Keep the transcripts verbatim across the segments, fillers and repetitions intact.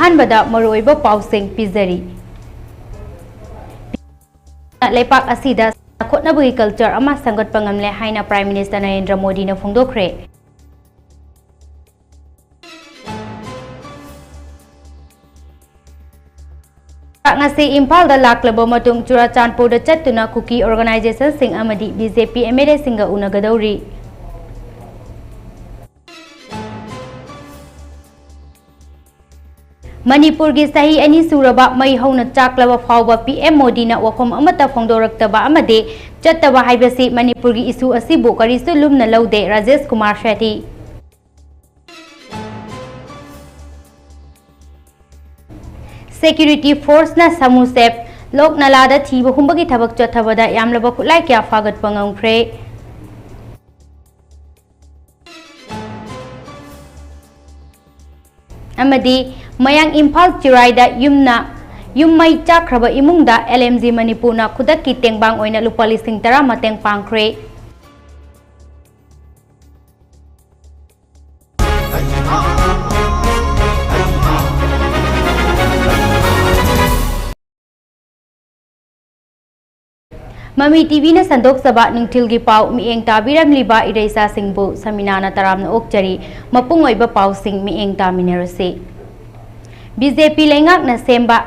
ꯑꯍꯥꯟꯕꯗ ꯃꯔꯨꯑꯣꯏꯕ ꯄꯥꯎꯁꯤꯡ ꯄꯤꯖꯔꯤ꯫ ꯂꯩꯄꯥꯛ ꯑꯁꯤꯗ ꯁꯥꯟꯅ ꯈꯣꯠꯅꯕꯒꯤ culture ꯑꯃ ꯁꯦꯝꯒꯠꯄ ꯉꯝꯂꯦ ꯍꯥꯏꯅ Prime Minister ꯅꯔꯦꯟꯗ꯭ꯔ ꯃꯣꯗꯤꯅ ꯐꯣꯡꯗꯣꯛꯈ꯭ꯔꯦ꯫ ꯉꯁꯤ ꯏꯝꯐꯥꯜꯗ ꯂꯥꯛꯂꯕ ꯃꯇꯨꯡ ꯆꯨꯔꯥꯆꯥꯟꯄꯨꯔꯗ ꯆꯠꯇꯨꯅ ꯀꯨꯀꯤ organization ꯁꯤꯡ ꯑꯃꯗꯤ BJP MLA ꯁꯤꯡꯒ ꯎꯅꯒꯗꯧꯔꯤ꯫ ꯃꯅꯤꯄꯨꯔꯒꯤ ꯆꯍꯤ ꯑꯅꯤ ꯁꯨꯔꯕ ꯃꯩ ꯍꯧꯅ ꯆꯥꯛꯂꯕ ꯐꯥꯎꯕ PM ꯃꯣꯗꯤꯅ ꯋꯥꯐꯝ ꯑꯃꯠꯇ ꯐꯣꯡꯗꯣꯔꯛꯇꯕ ꯑꯃꯗꯤ ꯆꯠꯇꯕ ꯍꯥꯏꯕꯁꯤ ꯃꯅꯤꯄꯨꯔꯒꯤ issue ꯑꯁꯤꯕꯨ ꯀꯔꯤꯁꯨ ꯂꯨꯝꯅ ꯂꯧꯗꯦ, ꯔꯥꯖꯦꯁ ꯀꯨꯃꯥꯔ ꯁꯦꯇꯤ꯫ Security force ꯅ ꯁꯃꯨꯁꯦꯞ ꯂꯣꯛ ꯅꯂꯥꯗ ꯊꯤꯕ ꯍꯨꯝꯕꯒꯤ ꯊꯕꯛ ꯆꯠꯊꯕꯗ ꯌꯥꯝꯂꯕ ꯈꯨꯠꯂꯥꯏ ꯀꯌꯥ ꯐꯥꯒꯠꯄ ꯉꯝꯈ꯭ꯔꯦ꯫ ꯑꯃꯗꯤ ꯃꯌꯥꯡ ꯏꯝꯐꯥꯜ ꯆꯤꯔꯥꯏꯗ ꯌꯨꯝꯅ, ꯌꯨꯝ ꯃꯩ ꯆꯥꯛꯈ꯭ꯔꯕ ꯏꯃꯨꯡꯗ LMG ꯃꯅꯤꯄꯨꯔꯅ ꯈꯨꯗꯛꯀꯤ ꯇꯦꯡꯕꯥꯡ ꯑꯣꯏꯅ ꯂꯨꯄꯥ ꯂꯤꯁꯤꯡ ꯇꯔꯥ ꯃꯇꯦꯡ ꯄꯥꯡꯈ꯭ꯔꯦ꯫ ꯃꯃꯤ TVꯅ ꯁꯟꯗꯣꯛꯆꯕ ꯅꯨꯡꯊꯤꯜꯒꯤ ꯄꯥꯎ ꯃꯤꯠꯌꯦꯡ ꯇꯥꯕꯤꯔꯝꯂꯤꯕ ꯏꯔꯩꯆꯥꯁꯤꯡꯕꯨ ꯁꯃꯤꯅꯥꯅ ꯇꯔꯥꯝꯅ ꯑꯣꯛꯆꯔꯤ꯫ ꯃꯄꯨꯡ ꯑꯣꯏꯕ ꯄꯥꯎꯁꯤꯡ ꯃꯤꯠꯌꯦꯡ ꯇꯥꯃꯤꯟꯅꯔꯁꯤ꯫ BJP ꯂꯩꯉꯥꯛꯅ ꯁꯦꯝꯕ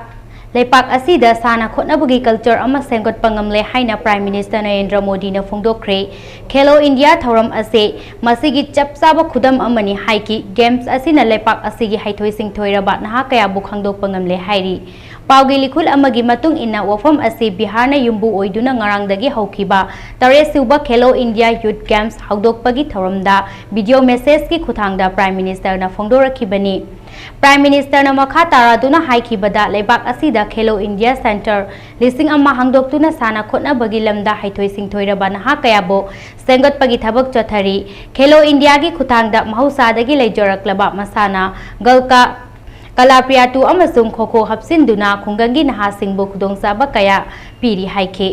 ꯂꯩꯄꯥꯛ ꯑꯁꯤꯗ ꯁꯥꯟꯅ ꯈꯣꯠꯅꯕꯒꯤ culture ꯑꯃ ꯁꯦꯝꯒꯠꯄ ꯉꯝꯂꯦ ꯍꯥꯏꯅ Prime Minister ꯅꯔꯦꯟꯗ꯭ꯔ ꯃꯣꯗꯤꯅ ꯐꯣꯡꯗꯣꯛꯈ꯭ꯔꯦ꯫ Khelo India ꯊꯧꯔꯝ ꯑꯁꯤ ꯃꯁꯤꯒꯤ ꯆꯞ ꯆꯥꯕ ꯈꯨꯗꯝ ꯑꯃꯅꯤ ꯍꯥꯏꯈꯤ꯫ Games ꯑꯁꯤꯅ ꯂꯩꯄꯥꯛ ꯑꯁꯤꯒꯤ ꯍꯩꯊꯣꯏ ꯁꯤꯡꯊꯣꯏꯔꯕ ꯅꯍꯥ ꯀꯌꯥꯕꯨ ꯈꯪꯗꯣꯛꯄ ꯉꯝꯂꯦ ꯍꯥꯏꯔꯤ꯫ ꯄꯥꯎꯒꯤ ꯂꯤꯈꯨꯜ ꯑꯃꯒꯤ ꯃꯇꯨꯡ ꯏꯟꯅ, ꯋꯥꯐꯝ ꯑꯁꯤ ꯕꯤꯍꯥꯔꯅ ꯌꯨꯝꯕꯨ ꯑꯣꯏꯗꯨꯅ ꯉꯔꯥꯡꯗꯒꯤ ꯍꯧꯈꯤꯕ ꯇꯔꯦꯠ ꯁꯨꯕ Khelo India Youth Games ꯍꯧꯗꯣꯛꯄꯒꯤ ꯊꯧꯔꯝꯗ video messageꯀꯤ ꯈꯨꯠꯊꯥꯡꯗ Prime Ministerꯅ ꯐꯣꯡꯗꯣꯔꯛꯈꯤꯕꯅꯤ꯫ Prime Ministerꯅ ꯃꯈꯥ ꯇꯥꯔꯗꯨꯅ ꯍꯥꯏꯈꯤꯕꯗ, ꯂꯩꯕꯥꯛ ꯑꯁꯤꯗ Khelo India Centre ꯂꯤꯁꯤꯡ ꯑꯃ ꯍꯥꯡꯗꯣꯛꯇꯨꯅ ꯁꯥꯟꯅ ꯈꯣꯠꯅꯕꯒꯤ ꯂꯝꯗ ꯍꯩꯊꯣꯏ ꯁꯤꯡꯊꯣꯏꯔꯕ ꯅꯍꯥ ꯀꯌꯥꯕꯨ ꯁꯦꯝꯒꯠꯄꯒꯤ ꯊꯕꯛ ꯆꯠꯊꯔꯤ꯫ Khelo Indiaꯒꯤ ꯈꯨꯠꯊꯥꯡꯗ ꯃꯍꯧꯁꯥꯗꯒꯤ ꯂꯩꯖꯔꯛꯂꯕ ꯃꯁꯥꯟꯅ ꯒꯜꯀꯥ, ꯀꯂꯥꯄ꯭ꯔꯤꯌꯥꯇꯨ ꯑꯃꯁꯨꯡ ꯈꯣ ꯈꯣ ꯍꯥꯞꯆꯤꯟꯗꯨꯅ ꯈꯨꯡꯒꯪꯒꯤ ꯅꯍꯥꯁꯤꯡꯕꯨ ꯈꯨꯗꯣꯡꯆꯥꯕ ꯀꯌꯥ ꯄꯤꯔꯤ ꯍꯥꯏꯈꯤ꯫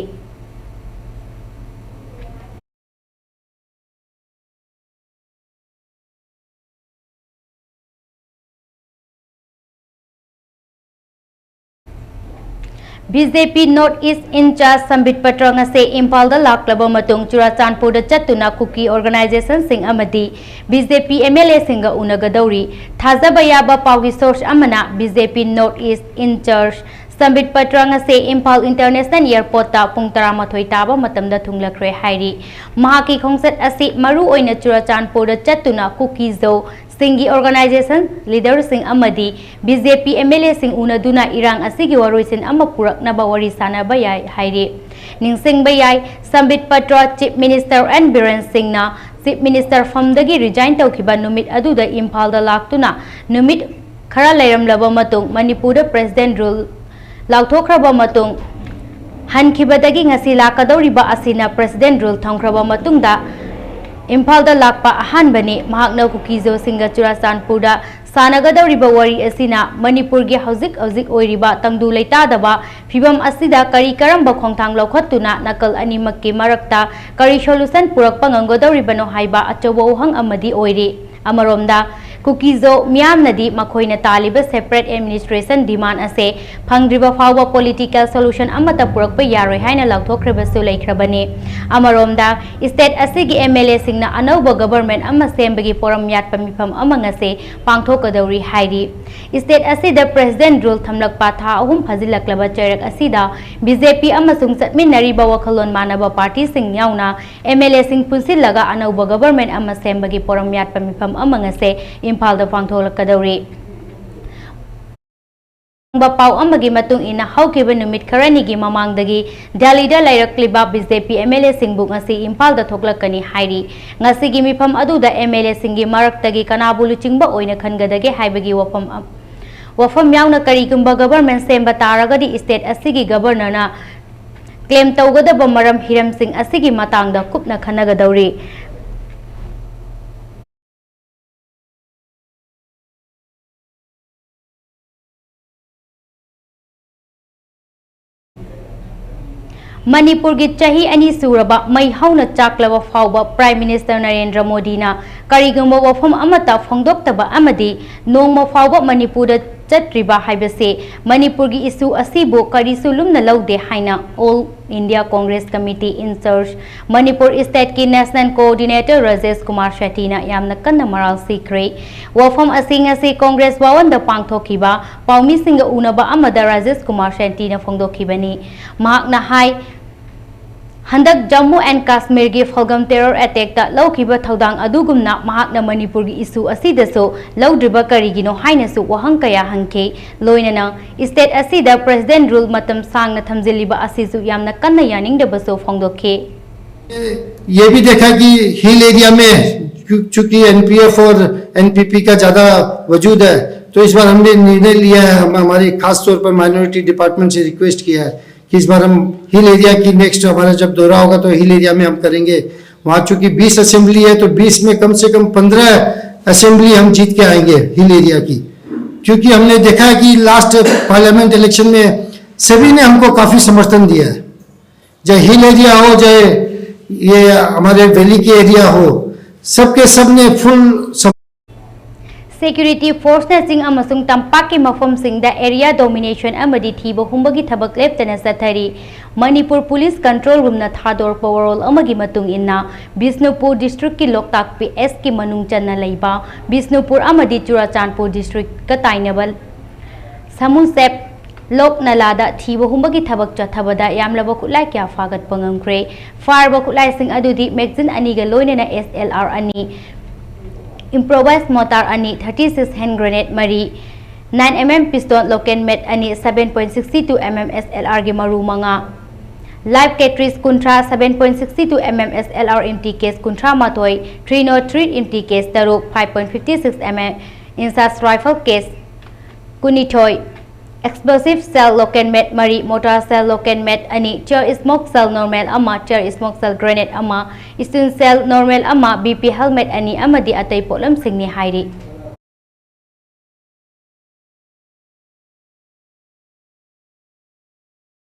B J P North East in-charge Sambit Patra ꯉꯁꯤ ꯏꯝꯐꯥꯜꯗ ꯂꯥꯛꯂꯕ ꯃꯇꯨꯡ ꯆꯨꯔꯥꯆꯥꯟꯄꯨꯔꯗ ꯆꯠꯇꯨꯅ ꯀꯨꯀꯤ organization-ꯁꯤꯡ ꯑꯃꯗꯤ B J P M L ꯑꯦꯁꯤꯡꯒ ꯎꯅꯒꯗꯧꯔꯤ꯫ ꯊꯥꯖꯕ ꯌꯥꯕ ꯄꯥꯎꯒꯤ source ꯑꯃꯅ B J P North East in-charge Sambit Patra ꯉꯁꯤ ꯏꯝꯐꯥꯜ International Airport-ꯇ ꯄꯨꯡ ꯇꯔꯥꯃꯥꯊꯣꯏ ꯇꯥꯕ ꯃꯇꯝꯗ ꯊꯨꯡꯂꯈ꯭ꯔꯦ ꯍꯥꯏꯔꯤ꯫ ꯃꯍꯥꯛꯀꯤ ꯈꯣꯡꯆꯠ ꯑꯁꯤ ꯃꯔꯨ ꯑꯣꯏꯅ ꯆꯨꯔꯥꯆꯥꯟꯄꯨꯔꯗ ꯆꯠꯇꯨꯅ ꯀꯨꯀꯤ-ꯖꯣ ꯁꯤꯡꯒꯤ organization leader-ꯁꯤꯡ ꯑꯃꯗꯤ B J P M L ꯑꯦꯁꯤꯡ ꯎꯅꯗꯨꯅ ꯏꯔꯥꯡ ꯑꯁꯤꯒꯤ ꯋꯥꯔꯣꯏꯁꯤꯟ ꯑꯃ ꯄꯨꯔꯛꯅꯕ ꯋꯥꯔꯤ ꯁꯥꯅꯕ ꯌꯥꯏ ꯍꯥꯏꯔꯤ꯫ ꯅꯤꯡꯁꯤꯡꯕ ꯌꯥꯏ, ꯁꯝꯕꯤꯠ Patra Chief Minister N Biren ꯁꯤꯡꯅ Chief Minister ꯐꯝꯗꯒꯤ resign ꯇꯧꯈꯤꯕ ꯅꯨꯃꯤꯠ ꯑꯗꯨꯗ ꯏꯝꯐꯥꯜꯗ ꯂꯥꯛꯇꯨꯅ ꯅꯨꯃꯤꯠ ꯈꯔ ꯂꯩꯔꯝꯂꯕ ꯃꯇꯨꯡ ꯃꯅꯤꯄꯨꯔꯗ President Rule ꯂꯥꯎꯊꯣꯛꯈ꯭ꯔꯕ ꯃꯇꯨꯡ ꯍꯟꯈꯤꯕꯗꯒꯤ ꯉꯁꯤ ꯂꯥꯛꯀꯗꯧꯔꯤꯕ ꯑꯁꯤꯅ President Rule ꯊꯝꯈ꯭ꯔꯕ ꯃꯇꯨꯡꯗ ꯏꯝꯐꯥꯜꯗ ꯂꯥꯛꯄ ꯑꯍꯥꯟꯕꯅꯤ꯫ ꯃꯍꯥꯛꯅ ꯀꯨꯀꯤ-ꯖꯣꯁꯤꯡꯒ ꯆꯨꯔꯥꯆꯥꯟꯄꯨꯔꯗ ꯁꯥꯟꯅꯒꯗꯧꯔꯤꯕ ꯋꯥꯔꯤ ꯑꯁꯤꯅ ꯃꯅꯤꯄꯨꯔꯒꯤ ꯍꯧꯖꯤꯛ ꯍꯧꯖꯤꯛ ꯑꯣꯏꯔꯤꯕ ꯇꯪꯗꯨ ꯂꯩꯇꯥꯗꯕ ꯐꯤꯚꯝ ꯑꯁꯤꯗ ꯀꯔꯤ ꯀꯔꯝꯕ ꯈꯣꯡꯊꯥꯡ ꯂꯧꯈꯠꯇꯨꯅ ꯅꯥꯀꯜ ꯑꯅꯤꯃꯛꯀꯤ ꯃꯔꯛꯇ ꯀꯔꯤ solution ꯄꯨꯔꯛꯄ ꯉꯝꯒꯗꯧꯔꯤꯕꯅꯣ ꯍꯥꯏꯕ ꯑꯆꯧꯕ ꯋꯥꯍꯪ ꯑꯃꯗꯤ ꯑꯣꯏꯔꯤ꯫ ꯑꯃꯔꯣꯝꯗ, ꯀꯨꯀꯤ-ꯖꯣ ꯃꯤꯌꯥꯝꯅꯗꯤ ꯃꯈꯣꯏꯅ ꯇꯥꯜꯂꯤꯕ separate administration demand ꯑꯁꯦ ꯐꯪꯗ꯭ꯔꯤꯕ ꯐꯥꯎꯕ political solution ꯑꯃꯠꯇ ꯄꯨꯔꯛꯄ ꯌꯥꯔꯣꯏ ꯍꯥꯏꯅ ꯂꯥꯎꯊꯣꯛꯈ꯭ꯔꯕꯁꯨ ꯂꯩꯈ꯭ꯔꯕꯅꯤ꯫ ꯑꯃꯔꯣꯝꯗ, state ꯑꯁꯤꯒꯤ M L A ꯁꯤꯡꯅ ꯑꯅꯧꯕ government ꯑꯃ ꯁꯦꯝꯕꯒꯤ ꯄꯣꯔꯝ ꯌꯥꯠꯄ ꯃꯤꯐꯝ ꯑꯃ ꯉꯁꯤ ꯄꯥꯡꯊꯣꯛꯀꯗꯧꯔꯤ ꯍꯥꯏꯔꯤ꯫ State ꯑꯁꯤꯗ President Rule ꯊꯝꯂꯛꯄ ꯊꯥ ꯑꯍꯨꯝ ꯐꯥꯖꯤꯜꯂꯛꯂꯕ ꯆꯩꯔꯛ ꯑꯁꯤꯗ B J P ꯑꯃꯁꯨꯡ ꯆꯠꯃꯤꯟꯅꯔꯤꯕ ꯋꯥꯈꯜꯂꯣꯟ ꯃꯥꯟꯅꯕ party ꯁꯤꯡ ꯌꯥꯎꯅ M L A ꯁꯤꯡ ꯄꯨꯟꯁꯤꯜꯂꯒ ꯑꯅꯧꯕ government ꯑꯃ ꯁꯦꯝꯕꯒꯤ ꯄꯣꯔꯝ ꯌꯥꯠꯄ ꯃꯤꯐꯝ ꯑꯃ ꯉꯁꯤ ꯏꯝꯐꯥꯜꯗ ꯄꯥꯡꯊꯣꯛꯂꯛꯀꯗꯧꯔꯤ꯫ ꯄꯥꯎ ꯑꯃꯒꯤ ꯃꯇꯨꯡ ꯏꯟꯅ, ꯍꯧꯈꯤꯕ ꯅꯨꯃꯤꯠ ꯈꯔꯅꯤꯒꯤ ꯃꯃꯥꯡꯗꯒꯤ ꯗꯦꯜꯂꯤꯗ ꯂꯩꯔꯛꯂꯤꯕ B J P M L A ꯁꯤꯡꯕꯨ ꯉꯁꯤ ꯏꯝꯐꯥꯜꯗ ꯊꯣꯛꯂꯛꯀꯅꯤ ꯍꯥꯏꯔꯤ꯫ ꯉꯁꯤꯒꯤ ꯃꯤꯐꯝ ꯑꯗꯨꯗ M L A ꯁꯤꯡꯒꯤ ꯃꯔꯛꯇꯒꯤ ꯀꯅꯥꯕꯨ ꯂꯨꯆꯤꯡꯕ ꯑꯣꯏꯅ ꯈꯟꯒꯗꯒꯦ ꯍꯥꯏꯕꯒꯤ ꯋꯥꯐꯝ ꯑꯝ-, ꯋꯥꯐꯝ ꯌꯥꯎꯅ ꯀꯔꯤꯒꯨꯝꯕ government ꯁꯦꯝꯕ ꯇꯥꯔꯒꯗꯤ state ꯑꯁꯤꯒꯤ governor ꯅ claim ꯇꯧꯒꯗꯕ ꯃꯔꯝ ꯍꯤꯔꯝꯁꯤꯡ ꯑꯁꯤꯒꯤ ꯃꯇꯥꯡꯗ ꯀꯨꯞꯅ ꯈꯟꯅꯒꯗꯧꯔꯤ꯫ ꯃꯅꯤꯄꯨꯔꯒꯤ ꯆꯍꯤ ꯑꯅꯤ ꯁꯨꯔꯕ ꯃꯩ ꯍꯧꯅ ꯆꯥꯛꯂꯕ ꯐꯥꯎꯕ Prime Minister ꯅꯔꯦꯟꯗ꯭ꯔ ꯃꯣꯗꯤꯅ ꯀꯔꯤꯒꯨꯝꯕ ꯋꯥꯐꯝ ꯑꯃꯠꯇ ꯐꯣꯡꯗꯣꯛꯇꯕ ꯑꯃꯗꯤ ꯅꯣꯡꯃ ꯐꯥꯎꯕ ꯃꯅꯤꯄꯨꯔꯗ ꯆꯠꯇ꯭ꯔꯤꯕ ꯍꯥꯏꯕꯁꯤ ꯃꯅꯤꯄꯨꯔꯒꯤ ꯏꯁꯨ ꯑꯁꯤꯕꯨ ꯀꯔꯤꯁꯨ ꯂꯨꯝꯅ ꯂꯧꯗꯦ ꯍꯥꯏꯅ All India Congress Committee in Charge Manipur ꯏꯁꯇꯦꯠꯀꯤ ꯅꯦꯁꯅꯦꯜ ꯀꯣꯑꯣꯔꯗꯤꯅꯦꯇꯔ ꯔꯥꯖꯦꯁ ꯀꯨꯃꯥꯔ ꯁꯦꯇꯤꯅ ꯌꯥꯝꯅ ꯀꯟꯅ ꯃꯔꯥꯜ ꯁꯤꯈ꯭ꯔꯦ꯫ ꯋꯥꯐꯝ ꯑꯁꯤ ꯉꯁꯤ ꯀꯣꯡꯒ꯭ꯔꯦꯁ ꯚꯋꯟꯗ ꯄꯥꯡꯊꯣꯛꯈꯤꯕ ꯄꯥꯎꯃꯤꯁꯤꯡꯒ ꯎꯅꯕ ꯑꯃꯗ ꯔꯥꯖꯦꯁ ꯀꯨꯃꯥꯔ ꯁꯦꯇꯤꯅ ꯐꯣꯡꯗꯣꯛꯈꯤꯕꯅꯤ꯫ ꯃꯍꯥꯛꯅ ꯍꯥꯏ, ꯍꯟꯗꯛ ꯖꯝꯃꯨ ꯑꯦꯟ ꯀꯥꯁꯃꯤꯔꯒꯤ ꯐꯜꯒꯝ ꯇꯦꯔꯣꯔ ꯑꯦꯇꯦꯛꯇ ꯂꯧꯈꯤꯕ ꯊꯧꯗꯥꯡ ꯑꯗꯨꯒꯨꯝꯅ ꯃꯍꯥꯛꯅ ꯃꯅꯤꯄꯨꯔꯒꯤ ꯏꯁꯨ ꯑꯁꯤꯗꯁꯨ ꯂꯧꯗ꯭ꯔꯤꯕ ꯀꯔꯤꯒꯤꯅꯣ ꯍꯥꯏꯅꯁꯨ ꯋꯥꯍꯪ ꯀꯌꯥ ꯍꯪꯈꯤ꯫ ꯂꯣꯏꯅꯅ ꯏꯁꯇꯦꯠ ꯑꯁꯤꯗ ꯄ꯭ꯔꯦꯁꯤꯗꯦꯟ ꯔꯨꯜ ꯃꯇꯝ ꯁꯥꯡꯅ ꯊꯝꯖꯤꯜꯂꯤꯕ ꯑꯁꯤꯁꯨ ꯌꯥꯝꯅ ꯀꯟꯅ ꯌꯥꯅꯤꯡꯗꯕꯁꯨ ꯐꯣꯡꯗꯣꯛꯈꯤ꯫ ये भी देखा कि हिल एरिया में चूंकि एनपीएफ और एनपीपी का ज्यादा वजूद है, तो इस बार हमने निर्णय लिया है, हम हमारी खास तौर पर माइनॉरिटी डिपार्टमेंट से रिक्वेस्ट किया है कि इस बार हम हिल एरिया की नेक्स्ट हमारा जब दौरा होगा तो हिल एरिया में हम करेंगे। वहां चूंकि बीस असेंबली है तो बीस में कम से कम पंद्रह असेंबली हम जीत के आएंगे हिल एरिया की, क्योंकि हमने देखा है कि लास्ट पार्लियामेंट इलेक्शन में सभी ने हमको काफी समर्थन दिया है, चाहे हिल एरिया हो, चाहे ये हमारे वैली के एरिया हो, सबके सब ने फुल ꯁꯦꯀ꯭ꯌꯨꯔꯤꯇꯤ ꯐꯣꯔꯁꯅꯆꯤꯡ ꯑꯃꯁꯨꯡ ꯇꯝꯄꯥꯛꯀꯤ ꯃꯐꯝꯁꯤꯡꯗ ꯑꯦꯔꯤꯌꯥ ꯗꯣꯃꯤꯅꯦꯁꯟ ꯑꯃꯗꯤ ꯊꯤꯕ ꯍꯨꯝꯕꯒꯤ ꯊꯕꯛ ꯂꯦꯞꯇꯅ ꯆꯠꯊꯔꯤ꯫ ꯃꯅꯤꯄꯨꯔ ꯄꯨꯂꯤꯁ ꯀꯟꯇ꯭ꯔꯣꯜ ꯔꯨꯝꯅ ꯊꯥꯗꯣꯔꯛꯄ ꯋꯥꯔꯣꯜ ꯑꯃꯒꯤ ꯃꯇꯨꯡ ꯏꯟꯅ, ꯕꯤꯁꯅꯨꯄꯨꯔ ꯗꯤꯁꯇ꯭ꯔꯤꯛꯀꯤ ꯂꯣꯛꯇꯥꯛ ꯄꯤ ꯑꯦꯁꯀꯤ ꯃꯅꯨꯡ ꯆꯟꯅ ꯂꯩꯕ ꯕꯤꯁꯅꯨꯄꯨꯔ ꯑꯃꯗꯤ ꯆꯨꯔꯥꯆꯥꯟꯄꯨꯔ ꯗꯤꯁꯇ꯭ꯔꯤꯛꯀ ꯇꯥꯏꯅꯕ ꯁꯃꯨꯁꯦꯞ ꯂꯣꯛ ꯅꯂꯥꯗ ꯊꯤꯕ ꯍꯨꯝꯕꯒꯤ ꯊꯕꯛ ꯆꯠꯊꯕꯗ ꯌꯥꯝꯂꯕ ꯈꯨꯠꯂꯥꯏ ꯀꯌꯥ ꯐꯥꯒꯠꯄ ꯉꯝꯈ꯭ꯔꯦ꯫ ꯐꯥꯔꯕ ꯈꯨꯠꯂꯥꯏꯁꯤꯡ ꯑꯗꯨꯗꯤ ꯃꯦꯒꯖꯤꯟ ꯑꯅꯤꯒ ꯂꯣꯏꯅꯅ ꯑꯦꯁ ꯑꯦꯜ ꯑꯥꯔ ꯑꯅꯤ, ꯏꯝꯄ꯭ꯔꯣꯚꯥꯏꯁ ꯃꯣꯇꯥꯔ ꯑꯅꯤ, ꯊꯥꯔꯇꯤ ꯁꯤꯛꯁ ꯍꯦꯟ ꯒ꯭ꯔꯦꯅꯦꯗ ꯃꯔꯤ, nine M M piston local made ꯑꯅꯤ, seven point sixty two M M S L ꯑꯥꯔꯒꯤ ꯃꯔꯨ ꯃꯉꯥ, ꯂꯥꯏꯐ ꯀꯦꯇ꯭ꯔꯤꯁ ꯀꯨꯟꯊ꯭ꯔꯥ, seven point sixty two M M S L R empty case ꯀꯨꯟꯊ꯭ꯔꯥ ꯃꯥꯊꯣꯏ, three not three empty case ꯇꯔꯨꯛ, five point fifty six M M INSAS rifle case ꯀꯨꯟꯅꯤꯊꯣꯏ, explosive shell local made ꯃꯔꯤ, mortar ꯁꯦꯜ local made ꯑꯅꯤ, ꯆꯤꯌꯔ smoke ꯁꯦꯜ normal ꯑꯃ, ꯆꯤꯌꯔ smoke ꯁꯦꯜ grenade ꯑꯃ, steel ꯁꯦꯜ normal ꯑꯃ, B P helmet ꯑꯅꯤ ꯑꯃꯗꯤ ꯑꯇꯩ ꯄꯣꯠꯂꯝꯁꯤꯡꯅꯤ ꯍꯥꯏꯔꯤ꯫